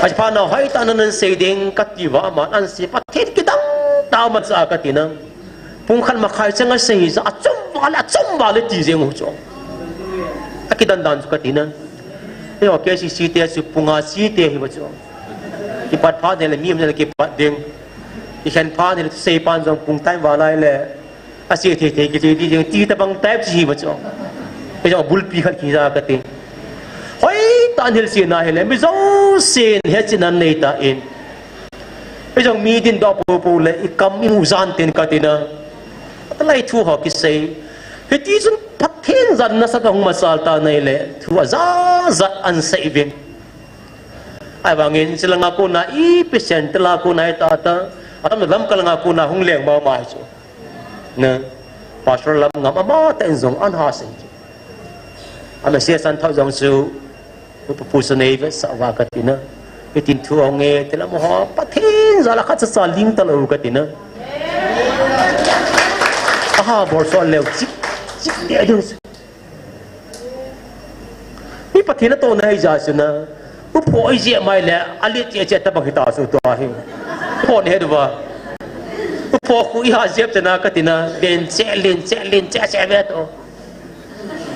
Achi pha na hoitah nan sei ding kati uva aman asei Pathen kidang ta ma cha kati na. Pung khat makhai chang asei hi cha achom vale, achom vale ti jeng u chu. Akidan dan chu kati na. Eiho K C C te chu pung a chi te hi va chu. Kipat phat le mi um le kipat ding. Kikhen phat le sei pan jong pung time val lai le. Asei thei thei kiche di jeng ti tabang type chi hi va chu. Kei jong bulpi khat kija kati. Hoitah in hilchen na hile, mi jousen hetchetna nei tan. Kei jong mi dindoh pou pou le, i kam i mu jan ten kati na. Atalai thu ho kisei. Hiti chun Pathen jana sa ka hung masal ta nei le, thu aja ja an sei uvin. Ahivangin, chulanga kona ipi center a kona hi ta ta, atam lam kalanga kona hung leng mama hi chu. Na, Pastor Lamngam amatah in jong an ha sei chu. A message an thot jong chu, pu pu pu chu nei vetsah uva kati na. Hitin thu hung e, ti lam ho, Pathen jal a khat cha cha ling ta lou kati na. Aha, bol so leu, chik, chik, de, de. Mi Pathen atohna hi ja chu na. Upho i jep mai le, ali ti che tabang hi ta chu tua hi. Upho ne he duva. Upho khu i ha jep te na kati na, len che, len che, len che, che ve to.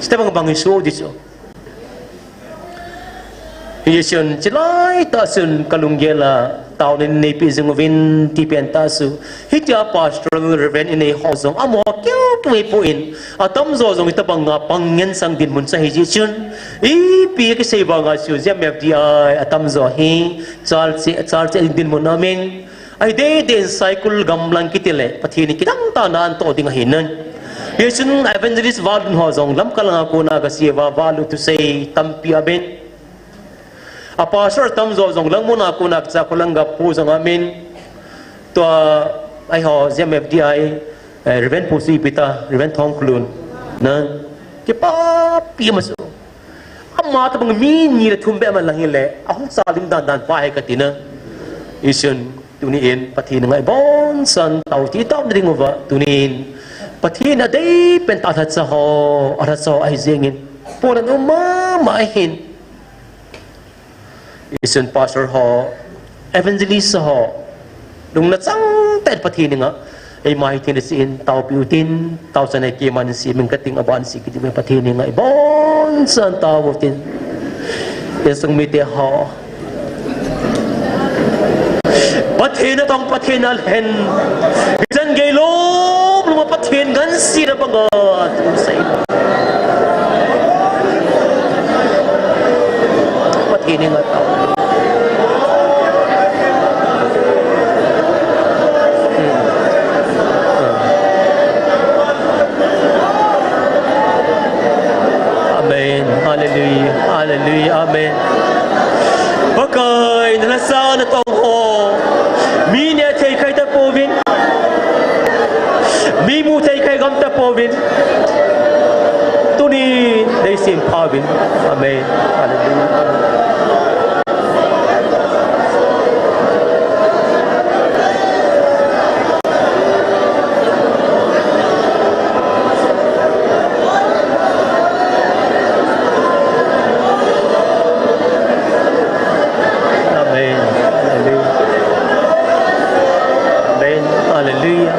Tabang bang hi su di chu. Hichun, chilai tah chun kalunggel a, taona neipe jing uvin ti pen tah chu. Hitia pastoral reverend inei ho jong, amaho keu keu hipon, atamjo jong hitabanga pang ngen sang dinmun chu ahi jeh chun. Ipi kisei banga chu, J M F D I atamjo hi, chalche, chalche dinmun amin. Ahi dei dei in Saikul gamlang kiti le, Pathen in kidang tah a anatoh ding ahi nai. Hichun evangelist Valun ho jong Lamka langa kona kasei uva, Valu thusei tampi aben. A pastor atamjo jong Langmun a kona kicha Kholanga pu jong amin. Tua, ahi ho, J M F D I, eh, Reverend Pu Sipita, Reverend Thongklun. Nai, kipapi masa. Ama tabang mi ni le thum beh man lang hile, ahung chal ding dan dan pa hi kati nai. Hichun, tuni in, Pathen ngai bonsan tao ti tao ding uva, tuni in, Pathen adei pen tah lhacha ho, alhacha ho ahi jeng in, pona um mama ahin. Hichun pastor ho, evangelist ho, lungna chang tah in Pathen ngai, eima hi thina si in, taopi utin, taosan a keiman si, min kating aban si, kiti me Pathen ngai, bonsan tao utin. Insung mite ho. Pathen atong, Pathen alhen. Hichan gei lom lom a Pathen ngansi na banga, thusei. Pathen ngai tao. Amen. Hallelujah. Hallelujah. Amen. Pakai, nalhasa natong ho. Mi ne thei khai tapouvin. Mi mu thei khai gam tapouvin. Tuni nei sem phauvin. Amen. Hallelujah. Amen. Hallelujah. Amen. Hallelujah.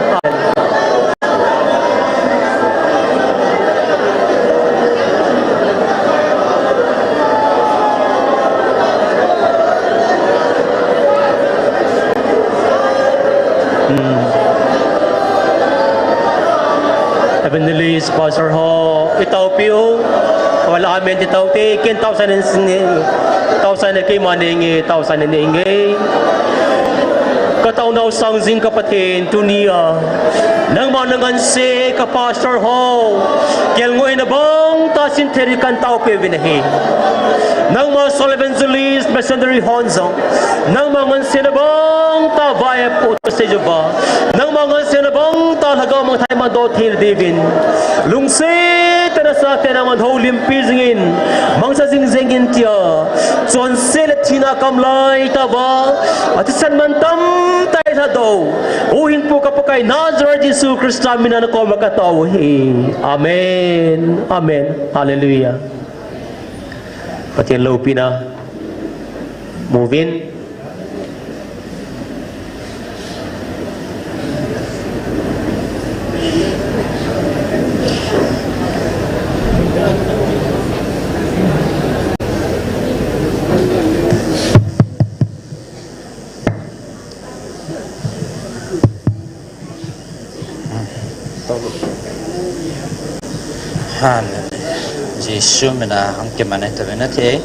Hmm. Evangelist, pastor ho, itaopiu. Wala amen ti taute, ken taosan in sini, taosan in keima neinge, taosan in neinge. Ka taonau sang jing ka Pathen tunia. Nangma nanganse ka pastor ho. Kelngoi na bang tah sin thei kan taopi uvin ahi. Nangma sol evangelist missionary hon jong. Nangma nganse na bang tah vai pu Sejuba, nangma nganse na bang tah lhagao mangthai man doh thei diuvin. Lungset tah in asah tah in nangman houlimpi jingin, mangcha jing jengin tia. Chonse le thina kamlai tah uva, athisan man tamtah lhadoh. Huhhingpu ka Pakai Nazareth Jesu Christa mina nakoma katao uhi. Amen. Amen. Hallelujah. Pathen loupina. Move in. Hallelujah. Jesu mina hung kiman e tave na the.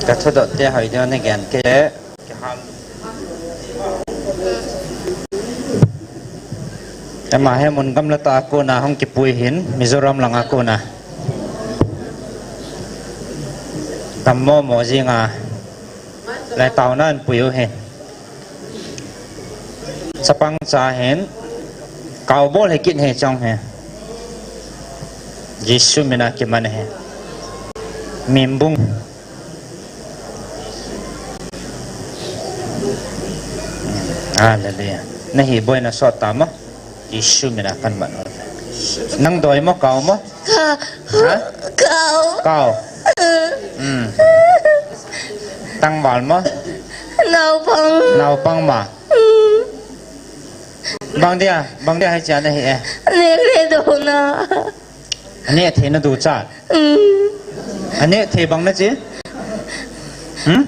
Ka thudot te hoi dia na gen ke. Ema he mun gamla tah a kona hung kipui hin, Mizoram langa kona. Tam mo mo jinga. Lai taona an pui u hin. Chapang cha hin. Kau bol he kin he chong he. Jesu mina kiman he. Mimbung. Hallelujah. Nahi boina sot tama. Jesu mina kan man. Nang doi mo, kau mo? Ka-, Ha? Kau. Kau. Hmm. Tangval mo? Naupang. Naupang ma. Hmm. Bang dia, bang dia hai cha nahi e. Neh le do na. Aneh thei na ducha. Hmm. Aneh thei bang na chi? Hmm?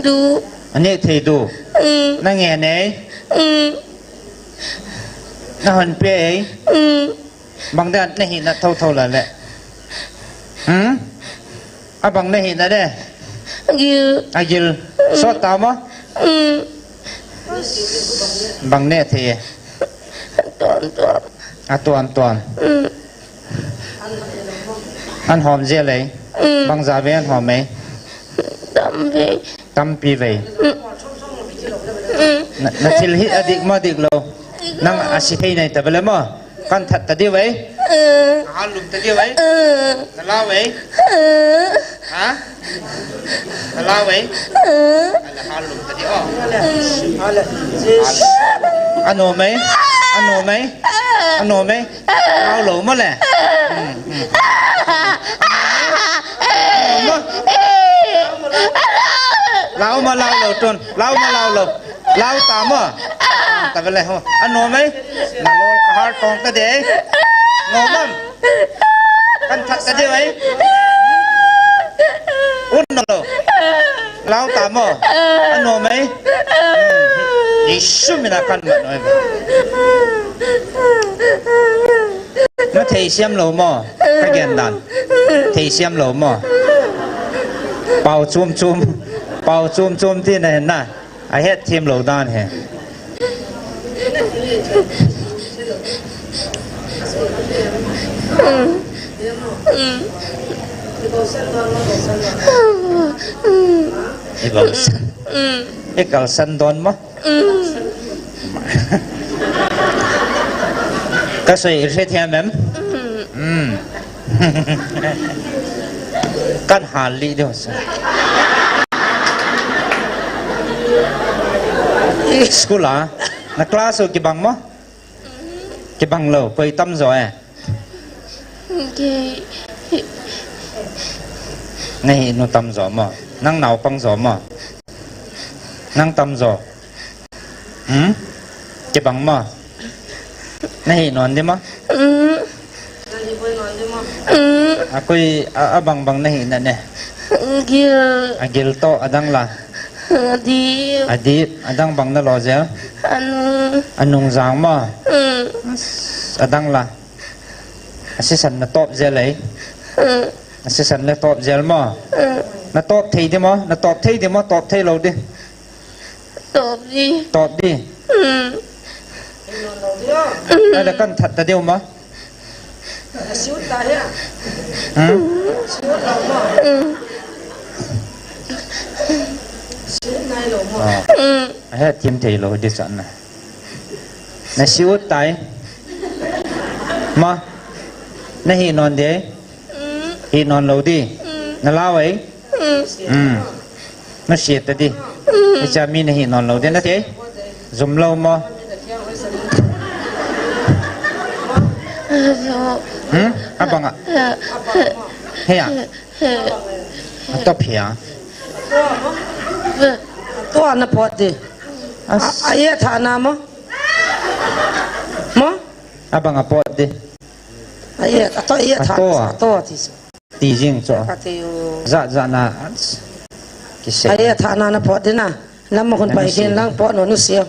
Du. Aneh thei du. Hmm. Nange nei. Hmm. Nahon pe ei. Hmm. Bang dan nahi na thotho la le. Hmm? Abang nahi na de. Agil. Agil. Hmm. Sot ta mo? Hmm. Bang neh thei e. Tuam tuam. Atuam tuam. Hmm. An hom jia lei. Hmm. Bang ja ve an hom ei. Tam ve. Tampi vei. Mm. Mm. Na, na thil hi adik mo, dik lo. Nang asi thei nai ta vele mo. Kan that ta diu vei. Mm. Ahal lum ta diu vei. Mm. Na la vei. Mm. Ha? Na la vei. Mm. Ala hal lum ta diu. Mm. Ano mai. Ano mai. Ano mai. Lau lo mo le. Hmm, hmm. Lau mo. Lau mo, lau lo tun. Lau mo, lau lo. Lau ta mo. Ta vele ho. Ano mai. Na lo ka har tong ta de. No mam. Kan that ta de mai. Un no lo. Lau ta mo. Ano mai. Hmm. Jesu mina kan ma noi. Na theisiam lo mo, ka gen dan. Theisiam lo mo. Pau chum chum. Pau chum chum ti na hen na. A het thiam lo dan he. I kalsan. I kalsan don mo. Mm. Ka soi i hre thiam em? Mm. Mm. Kan hal li deu sa. School a, na class u kibang mo? Kibang lo, koi tam jo e? Ki- Na hi nu tam jo mo? Nang naupang jo mo? Nang tam jo? Hmm? Kibang mo? Na hi non di mo? Hmm. Hmm. A koi a, a bang bang na hi na ne? Gil. A gil to, a dang la? A dip. A dip, a dang bang na lo jel? A nung. A nung jang mo? Hmm. A dang la? A sisan na top jel ei? Hmm. A sisan na top jel mo? Hmm. Na top thei di mo? Na top thei di mo? Top thei lo di. Top di. Top di. Hmm. Hmm. Ala kan that ta diu mo? Hmm? Hmm. Ah. Hmm. A het thim thei lo di chan na. Na si ut tai. Ma. Na hi non di. Hmm. Hi non lo di. Hmm. Na lau ei. Hmm. Hmm. Na siat ta di. Hmm. Hicha mi na hi non lo di na te. Zum lo mo. Hmm? Abang a. He ya. A top he ya. To ana pot di. As. A, a ye tha na mo. Mo? Abang a pot di. A ye, a to ye tha. A to a. A to ti. Ti jing cho. Ka ti u. Za, za na. Kisei. Ai, a tha na na pot di na. Lam ma hun pai hin lang pot no nu sia.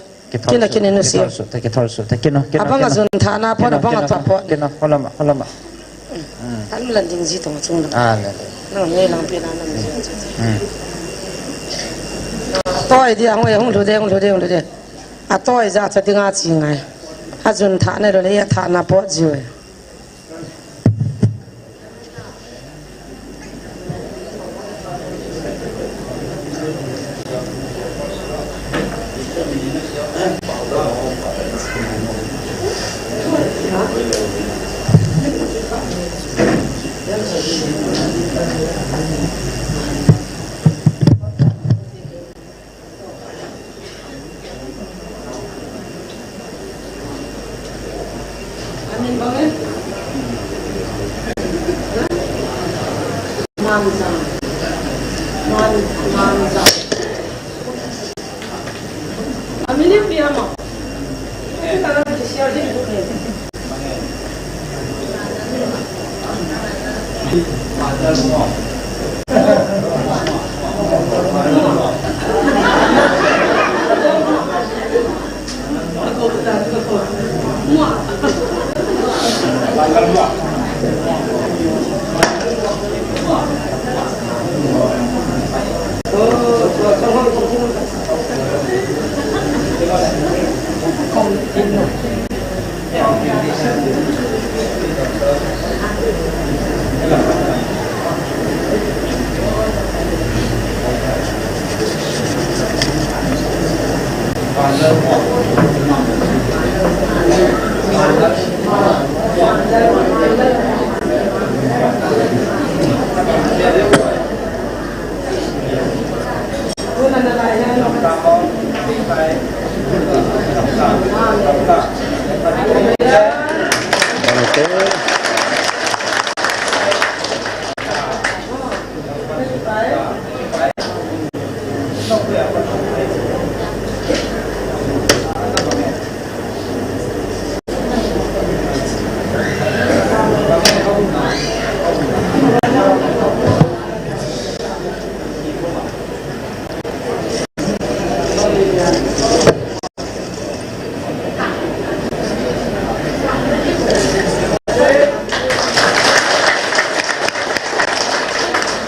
Kina, kina nu sia. Kithol su ta, kithol su ta, kino, kino. Abang a jun tha na pot, abang a tha pot. Kino, holama, holama. An lan ding ji tong chung. Ah, la, la. No, ne lang pi na na. Hmm. Toi di ang we hung lu de, hung lu de, hung lu de. A toi ja cha ding a chi ngai. A jun tha na lo le a tha na pot ji we.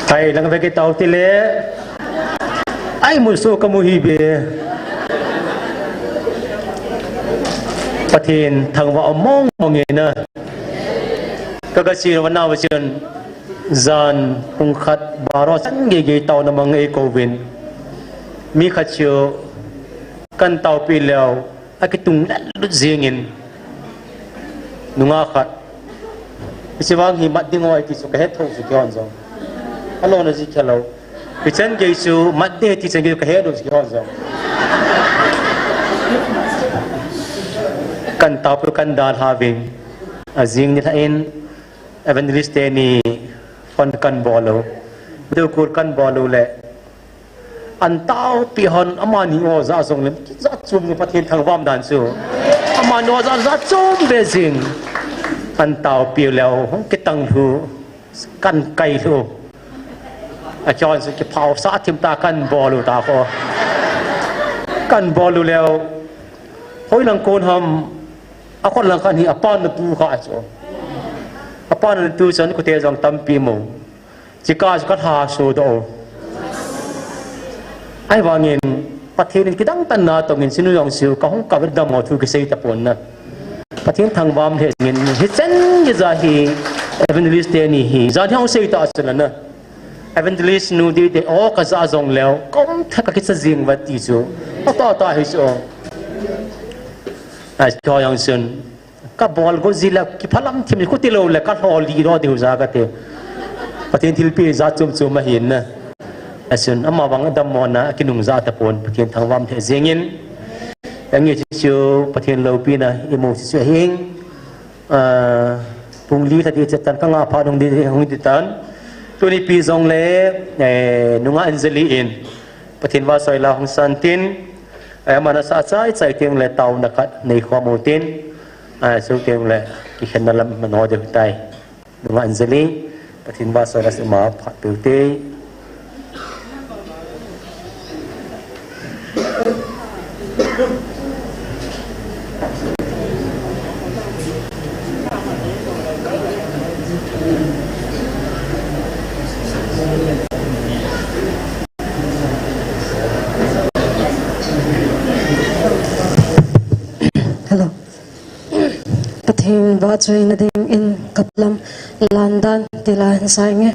Thai lang ve kei tau ti le. Ai mu so ka mu hi be. Pathen thangvah mong mong e na. Ka ka si wa na wa si. Jan pung khat baro chan gei gei tau na mang ei kou vin. Mi khat chu kan tau pi leo a kitung lut lut jing in. Nunga khat. Isi vang hi mat ding oi ti chu ka het tho chu ki hon jong. A lo na ji khe lo. Pi chan gei chu mat de ti chan gei ka het lo chu ki hon jong. Kan tau pi kan dal ha vin. A jing ni la in. Evangelist te ni hon kan bol u. Deu kur kan bol u le. An tau pi hon amani o ja jong le. Ki ja chum ni Pathen thangvah dan chu. Amani o ja ja chum be jing. An tau pi leo hong kitang lu. Kan kai lu. A chon chu ki phau sa thim ta kan bol u ta ko. Kan bol u leo. Hoi lang kon ham. A kon lang kan hi a pan na tu kha chu. A pan na tu chan ko te jong tam pi mo. Chika chu ka tha so do. Ai vangin Pathen in kidang tan na tong in sinu jong siu ka hong ka ve dam ngo thu ki sei ta pon na. Pathen thangvah le ngin hi chen ni ja hi evangelist te ni hi. Ja ni hong sei ta chu na. Evangelist nu di de o ka ja jong leo. Kom tha ka ki sa jing va ti chu. A ta ta hi chu. Ai ko jong sun. Ka bol go ji le, ki phalam thim ko ti lo le, ka hlo li lo diu ja ka te. Pathen thilpi ja chum chum a hin na. Asun, ama vang a dam mo na, a kinung ja ta pon, Pathen thangvah le jing in. Ang ye chu, Pathen lopi na, i mo chu hing. Ah, pung li ta di che tan ka nga pha dong di, hung di tan. Tuni pi jong le, eh, nunga Anjali in. Pathen va soi la hung san tin. Eh, ama na sa chai chai ting le tau na khat nei khom u tin. Ah, so ting le ki khen na lam ma no de tai. Nunga Anjali, Pathen va soi la se ma phat pe u te. Hello. Pathen va soi na ding in ka phalam lan dan ti la hin sa nge.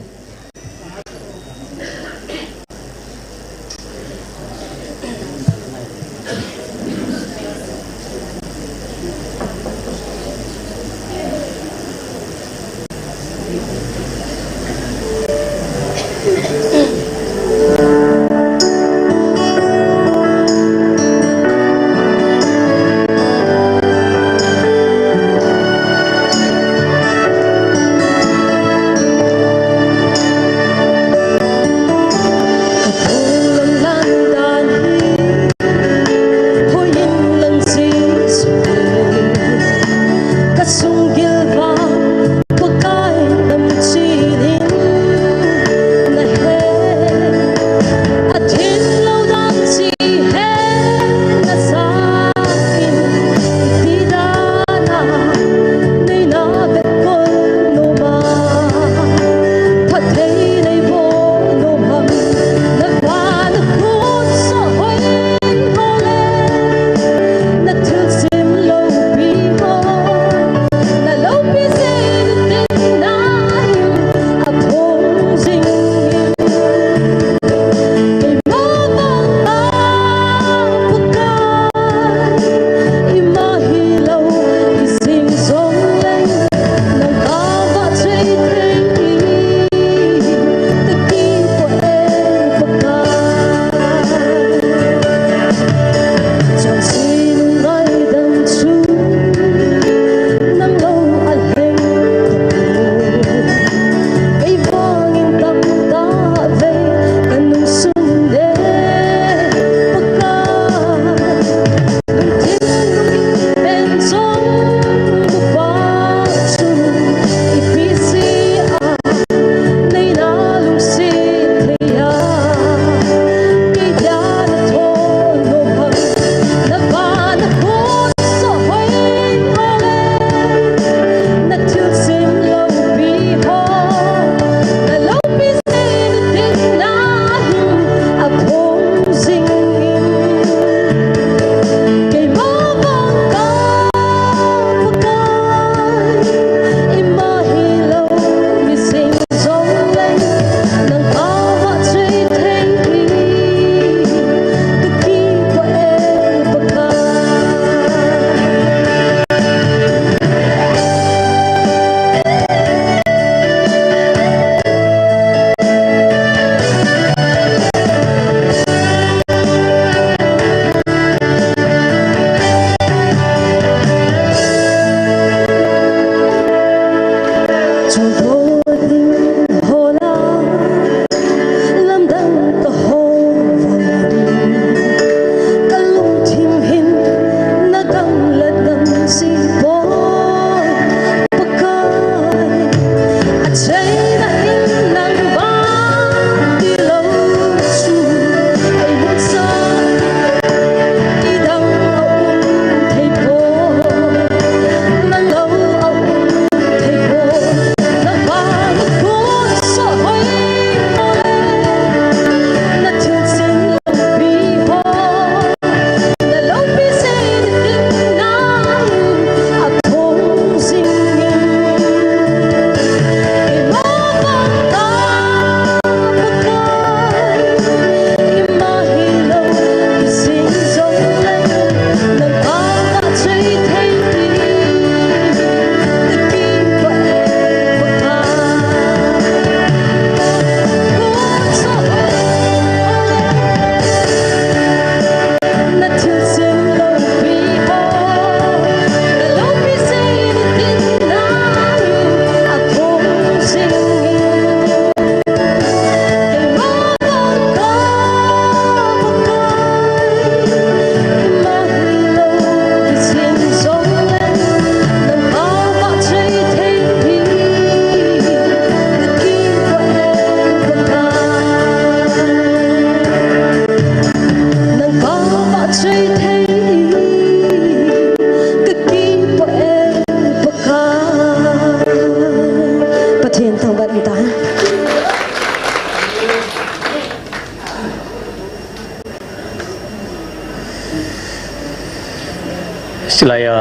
Chulai a,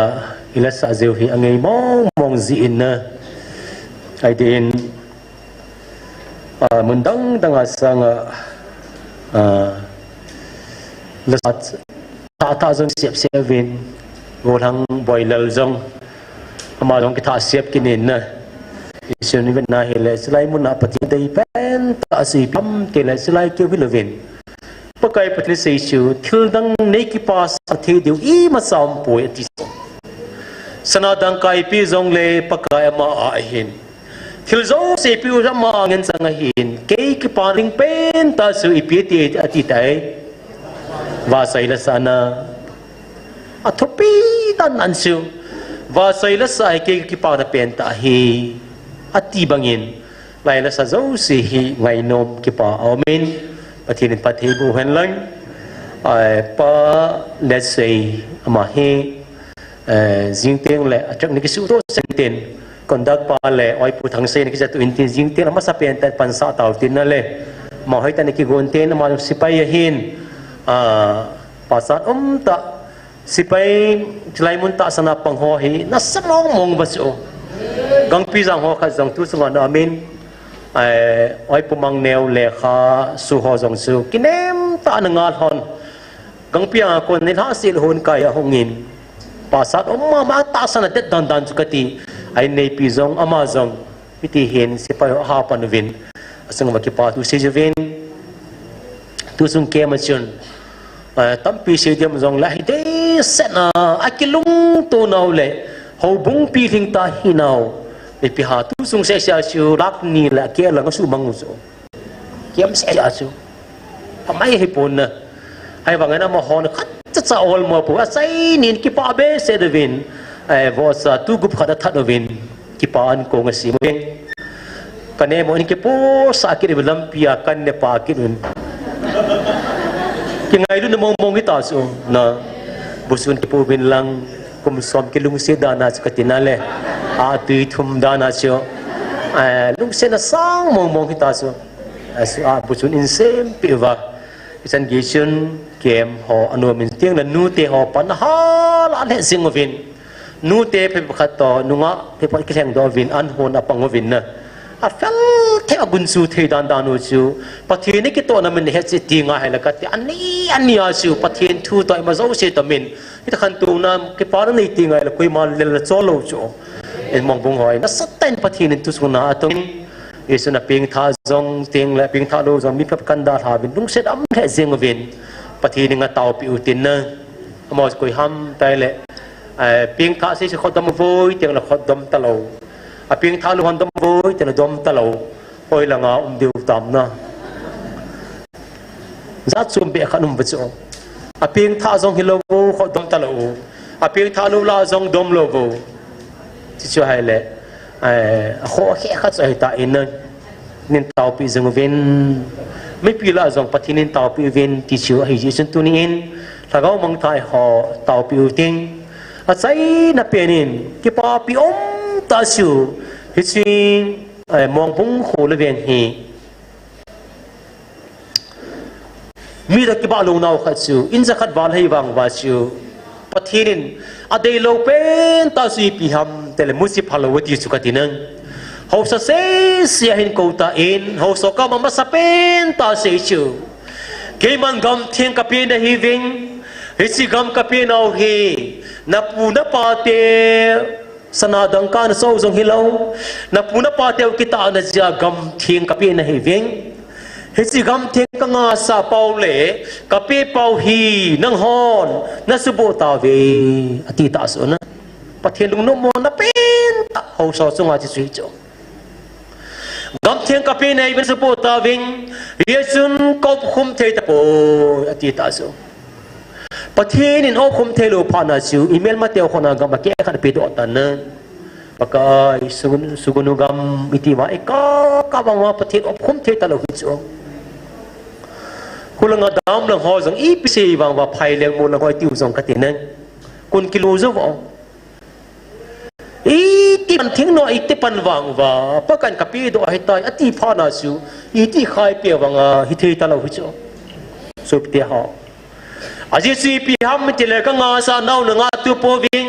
i lasa jeh u hi angei mong mong jin na. Ai din, a, mun dang dang a sanga, a, lasa tha tha jong siap siap uvin, golhang boilal jong, ama jong kitha siap kinin na. Isun uvin na hile, chulai mun a Pathen dei pen tah a sei pam te le, chulai keu hi louvin. Pakai Pathen sei chu, thil dang nei kipah sa thei diu ima sam poi ati. Sana dangka ipi jong le Pakai ama a ahin. Thil jouse ipi u ama a ngen chang ahin. Kei kipah ding pen tah chu ipi ati, ati tai. Vahchoi lasa na. Athupi dan an chu. Vahchoi lasa hi kei kipana pen tah ahi. Ati bangin. Lai lasa jouse hi ngainom kipa a um in, Pathen in phatthei boh hen lang. Ai, Pa Letsei ama hi, eh, jing teng le, a track ni kisuh to sen tin, conduct pa le, Oipu Thangsei ni kijat u in tin, jing teng le, masa pen tan pansah tau tin na le, ama hoitah ni kigon tin, ama jong sepai ahin, ah, pasal um tah, sepai chulai mun tahsan a pang ho hi nasa mong mong uva chu. Gangpi jang ho khat jong tu chunga na um in, eh, Oipu Mangneo le kha su ho jong chu kinem tah a na ngal hon. Gangpi a kon ni lha sil hon kai a hung in. Pasal um mama tahsan a det dan dan chu kati. Ai neipi jong ama jong. Hiti hin sepai ho ha pan uvin. Asung uva kipa thu sei uvin. Tu sung kem a chun. Eh, tampi sei diam jong le hi dei set na a kilungto nau le. Houbung pilhing tah hi nau. Ipi ha tu sung sei sei a chu lak ni le a ke lang a su mang u chu. Kem sei sei a chu. Amai hi pon na. Ahivangin amahon khat cha cha ol mo pu, achainin kipa behseh uvin, eh, vohsa tu gup khat athat uvin, kipa an kong asim uvin. Ka ne mo in kiposa kit uvin lampi a kan ne pa kit uvin. Kingailutna mong mong hita chu, na, busun kipu uvin lang, kum som kilungset dan a chu kati na le, a tui thum dan a chu, eh, lungsetna sang mong mong hita chu, eh, su a busun in sem pi uva. Ichan gei chun kem ho anom in tiang le nute ho pan a hal a lheh jing uvin. Nute phe pakhat to nungah phe pakhat kilheng doh uvin an hon a pang uvin na. A fel thei a gunchu thei dan dan u chu. Pathen in kitohna min he chi ti ngai le kati ani ani a chu Pathen thu to ima jouse to min. Hita khan tu na kipa na nei ti ngai le koima lel la chol lo chu. En mong bung hoi na satan Pathen in tu sung na atong. Isun a pengthah jong, teng le pengthah lou jong, mi phabep kan dalha uvin, lungset am lheh jeng uvin, Pathen in atao pi u tin na, amaho koi ham tai le, eh, pengthah sei sei kho dom voi, teng le kho dom talou. A pengthah lou hon dom voi, teng le dom talou. Hoi langa um diu tam na. Jat chom beh khat um va chu. A pengthah jong hilou vo, kho dom talou. A pengthah lou la jong dom lou vo. Chuchu hai le. Eh, a kho khe khat chu ahi ta in na. Nin taopi jeng uvin. Mipi la jong Pathen in taopi uvin ti chu ahi jeh chun tuni in. Lhagao mangthah ho taopi u ting. Achaina pen in. Kipapi um tah chu. Hiche, eh, Mongbung kho le veng hi. Mi toh kibah lou nau khat chu, in jakhat val hei vang uva chu, Pathen in adeilou pen tah chu ipi ham tile muchi phalou ati chu kati nang. Haosa sese ahin kou tan, haosa kama masa pen tah sei chu. Keiman gam theng kape nahiuving, hiche gam kape nau hi, napu napa te, Sana dangka naso jong hilou. Napu napa teu kitahna jeh a gam theng kape nahiuving. Hiche gam theng kangah sa pau le, kape pau hi, nanghon, nasuboh tauve. Ati tah chu na. Pathen lungnom mona pen tah haosa chunga chu chu. Gam theng kape nahiuvin nasuboh tauving. Hijeh chun kaopkhum thei tapoi. Ati tah chu. Pathen in opkhum theilou phat na chu, imelmate ho khut na gam akeh khat apedoh tan na. Pakai, Sugun, Sugunu gam iti uva, ikah kah vang uva Pathen opkhum thei talou hi chu. Khulanga damlang ho jong ipi sei vang uva, Phaileng, Mulang ho itiu jong kati nang. Kon kilu jou uvo. Iti pan thing no, iti pan vang uva, Pakai in kapedoh ahitai, ati phat na chu, iti khaipe vang a, hithei talou hi chu. Sopite ho. Ajeh chu ipi ham itile, ka ngahsah nau na ngah tupouvin.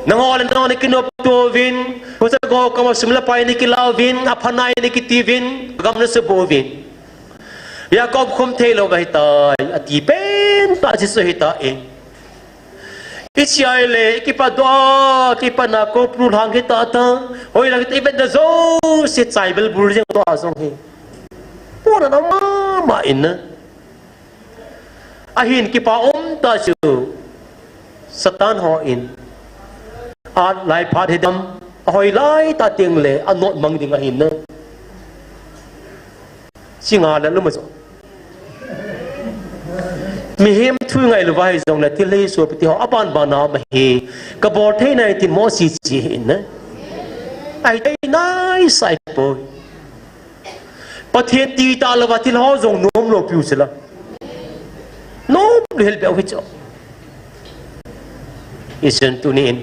Nangho le nangho na kinoptouvin. Khosa go koma sum le pai na kilauvin. Apha nai na kitiuvin. Gam na subouvin. Jakob khum thei lou ahitai. Ati pen tah Jesu ahitai. Ichai le, ikipa doh, ikipa na ko pru lang hita ta. Hoi lang hita, ivet na jouse chai bel bul jeng doh jong hi. Pona na mama in na. Ahin kipa um ta chu Satan hon. At lai phat hi dam, ahoi lai ta teng le, anot mang ding ahin na. Chinga le luma chu. Mihem thu ngailu va hi jong le thil hi sopi ti ho aban ban na ma hi. Ka bol thei nai tin mo si chi hi na. Ai thei nai sai po. Pathen ti ta lou va thil ho jong nom lou piu sila. Nom le hel beu hi chu. Isun tunin.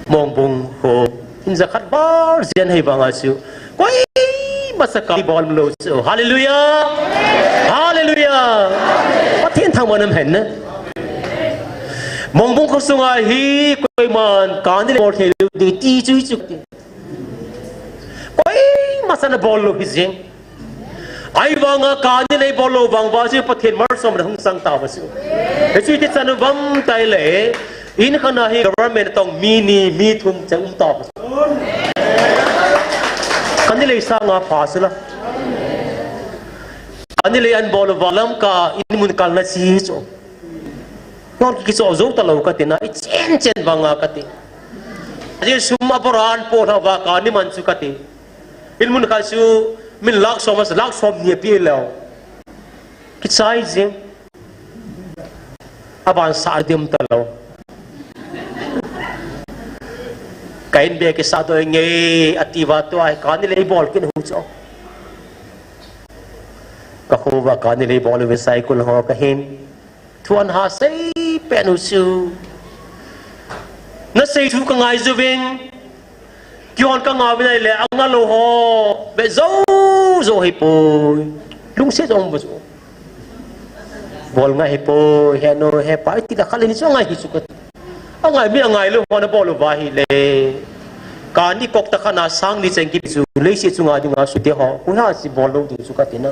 Mongbung ho. In jakhat bar jen hei vanga chu. Koima sa ka bol lou chu. Hallelujah. Hallelujah. Pathen thangvah nam hen na. Mongbung kho sunga hi koiman kani le bol thei lou ding ti chu chu. Koima sa na bol lou hi jeng. Ahivanga kani le bol lou vang va chu Pathen malsom na hung sang ta va chu. Hichu ti chan vam tai le, in khana hi government tong mi ni, mi thum chang um ta va chu. Kani le sanga pha sila. Kani le an bol lou va lam ka in mun kal na si chu. Ngon ki kiso jou ta lou ka ti na, i chen chen vanga ka ti. Ajeh sum a boran po lha va kani man chu ka ti. In mun kha chu min lakh som, lakh som ni a pi lou. Kichai jing. Aban sa dim ta lou. Ka in be kisa doh nge ati va tua kani le bol kin hu chu. Ka kho va kani le bol ve sai kul ho ka hin. Thuan ha sei pen u chu. Na sei thu ka ngai juvin. Kihon ka ngah vin ai le, anga lou ho. Be jou, jou hei poi. Lungset jong ba jou. Bol ngai hei poi, he nu, he pa, ti la kha le ni chu ngai hi chu ka. Angai mi angai lou ho na bol lou va hi le. Kani kok ta kha na sang ni cheng ki chu, leiset chunga dinga su te ho. Hu ha si bol lou ding chu ka ti na.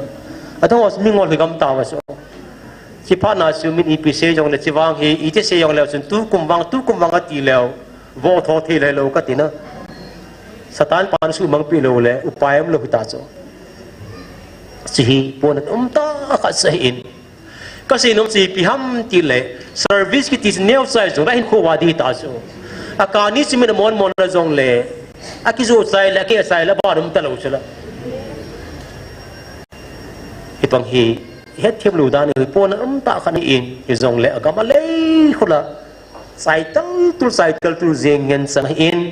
Ata ho mi ngol hi gam ta va chu. Chi pha na chu min ipi sei jong le chi vang hi, iti sei jong le chun tu kum vang, tu kum vang ati leu. Vo tho thei le lou ka ti na. Satan pan su mang pi lou le, upai um lou hi ta chu. Chi hi, pon um ta kha sa hin. Ka sei nom chi ipi ham ti le, service ki ti neo sai jong, la hin kho va di ta chu. A kani chu min mon mon la jong le, a ki jo sai le, a ki sai le, ba dum ta lou chu la. Hi pang hi, het them lou dan hi, pon um ta kha ni in, hi jong le, a gam a lei khu la. Saital tul, saital tul jeng ngen chang in.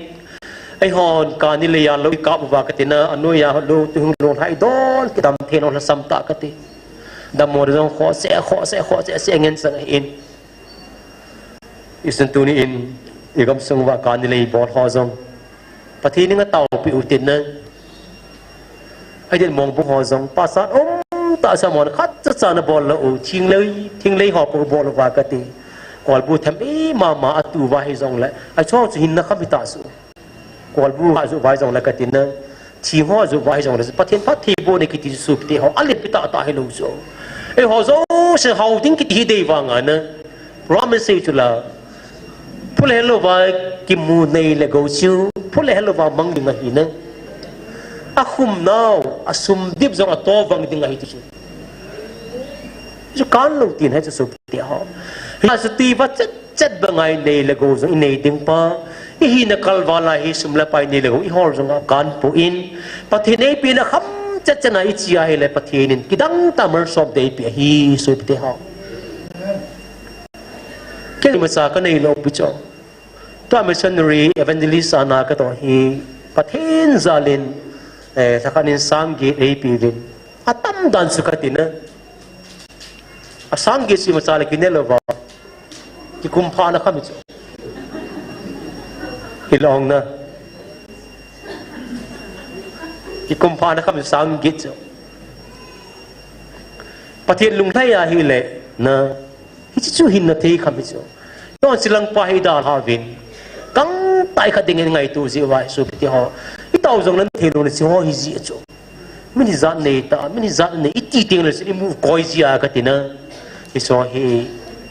Eihon kani le a lou ka uva ka ti na, a noi a lou tu hung lou hai don, ki dam thei lou la sam ta ka ti. Dam mo jong kho se, kho se, kho se, se ngen chang in. Isun tuni in, i gam sung va kani le bol ho jong. Pathen in a tao pi u tin na. Ai den mong bu ho jong, pasal um ta sa mon khat cha cha na bol lou, thing lei, thing lei ho ko bol va ka ti. Kol bu them i mama a tu va hi jong le. Ai cho chu hin na kham hi ta su. Kol bu ha ju va jong le ka ti na. Thi ho ju va hi jong le. Pathen phat thi bo ne ki ti su te ho. A le pi ta ta hi lou jo. E ho jo se hau ding ki ti hi dei va nga na. Roman sei chu la. Phule helou va kimu nei le go chu, phule helou va mang ding ahi na. A khum nau, a sum dip jong a to vang ding ahi ti chu. Chu kan lou tin he chu su ti ho. Hi a su ti va chet chet ba ngai nei le go jong i nei ding pa. I hi na kal va la hi sum le pai nei le go i hol jong a kan pu in. Pathen ei pi na kham chet chet na i chi a hi le Pathen in kidang ta mar som dei pi ahi su ti ho. Kei masa ka nei lou pi chu. Tua missionary evangelist ana ka to hi Pathen jalin, eh, thakhanin sang get ei pi vin. A tam dan su ka ti na. A sang get si masa le ki ne lou va. Ki kum pha na kham chu. Ki long na. Ki kum pha na kham sang get chu. Pathen lunglhai a hi le. Na, hichu chu hin na thei kham hichu. Tun chilang pa hi dalha uvin. Kangtai khat dingin ngaito jeh uva hi sopite ho. Itao jong nan thei lou na hiche ho hi jeh chu. Min hi jat nei ta, min hi jat nei, iti teng le chu imu koi jia kati na. Hiche ho hi,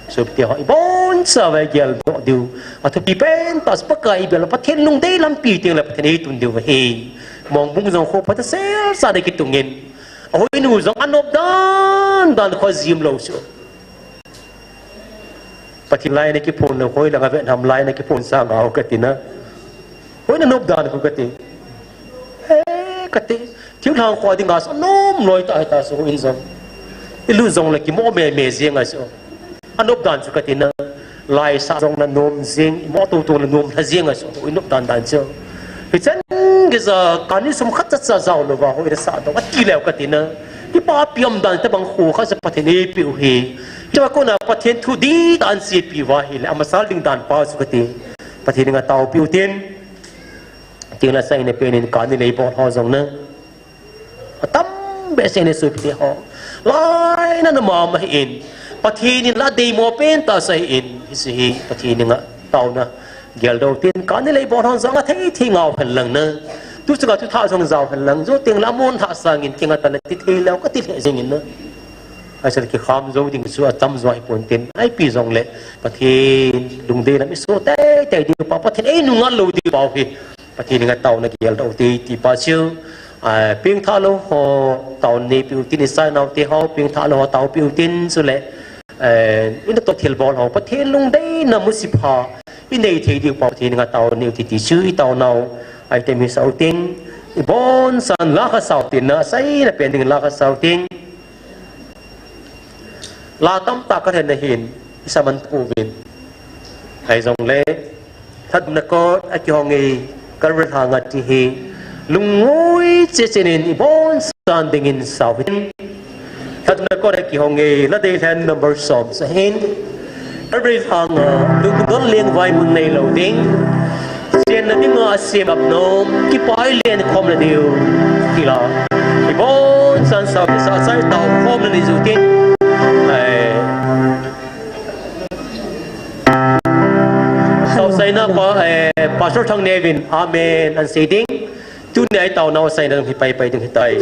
sopite ho, ibonchauva igeldoh diu. Athupi pen tah chu Pakai ibel, Pathen lungdei lampi teng le Pathen eitun diu ahi. Mongbung jong kho phatah sel sa ding kitungin. Ahoinu jong anop dan dan kho jim lou chu. Pathen lai na kiphon lou, hoilang a vet ham lai na kiphon sanga ho kati na. Hoilang nop dan khu kati. Eh, kati. Thilha kho dinga chu nom loi tah tah chu hoilang jong. Ilu jong le kimo meme jeng a chu. Anop dan chu kati na. Lai sa jong na nom jeng, imo tutu na nom lha jeng a chu. Hoilang nop dan dan chu. Hichan geiya kani sum khat cha cha jao louva hoilang sa dong. Ati leu kati na. Kipapi um dan tabang khu kha chu Pathen eipeh u hi. Chua kona Pathen thu ding dan seipeh uva ahile, amasal ding dan pa chu kati. Pathen dinga taopi utin. Teng le asei na penin kani lei bol ho jong na. Atam behseh in sopite ho. Lai na na mama hi in. Pathen in la deimo pen tah sa hi in. Hiche hi Pathen dinga taona. Geldoh utin kani lei bol ho jong athei thei ngau hen lang na. Tu chunga tu thah jong jao hen lang. Jou teng le amon thah sangin teng a tah le ti thei leu kati lheh jeng in na. Ahi chu kikham jou ding chu acham jo ahi pon tin. Ipi jong le Pathen lungdei lam iso tei tei ding pa Pathen einunga lou ding pa hi. Pathen dinga taona geldoh u te ti pa chu. Ah, pengthah lou ho taona neipi utin isai nau te ho pengthah lou ho taopi utin chule. Eh, ina toh thilbol ho Pathen lungdei na musit pha. Inei thei ding pa Pathen dinga taona nei u ti ti chu itaonau. Ahi te mi sau ting. Iboncha'n la khat sau tin na, asei na pen ding la khat sau ting. La tamtah ka lhen na hin, isa man pu vin. Ahi jong le, Lhadumna kot a kihong e, Calvary lhang a ti hi. Lungngoi chechen in iboncha'n dingin sau hin. Lhadumna kot a kihong e, la dei lhen number som sa hin. Calvary lhang a, lungdon leng vai mun nei lou ding. Sienna dinga asem ap nom, kipai len khom na diu, ti la. Iboncha'n sau, sa sai tao khom na ni ju tin. Ai. Tao saina pa, eh, Pastor Thang Nevin, amen, an sei ding. Tuni a itaonau saina hi pai pai ding hitai.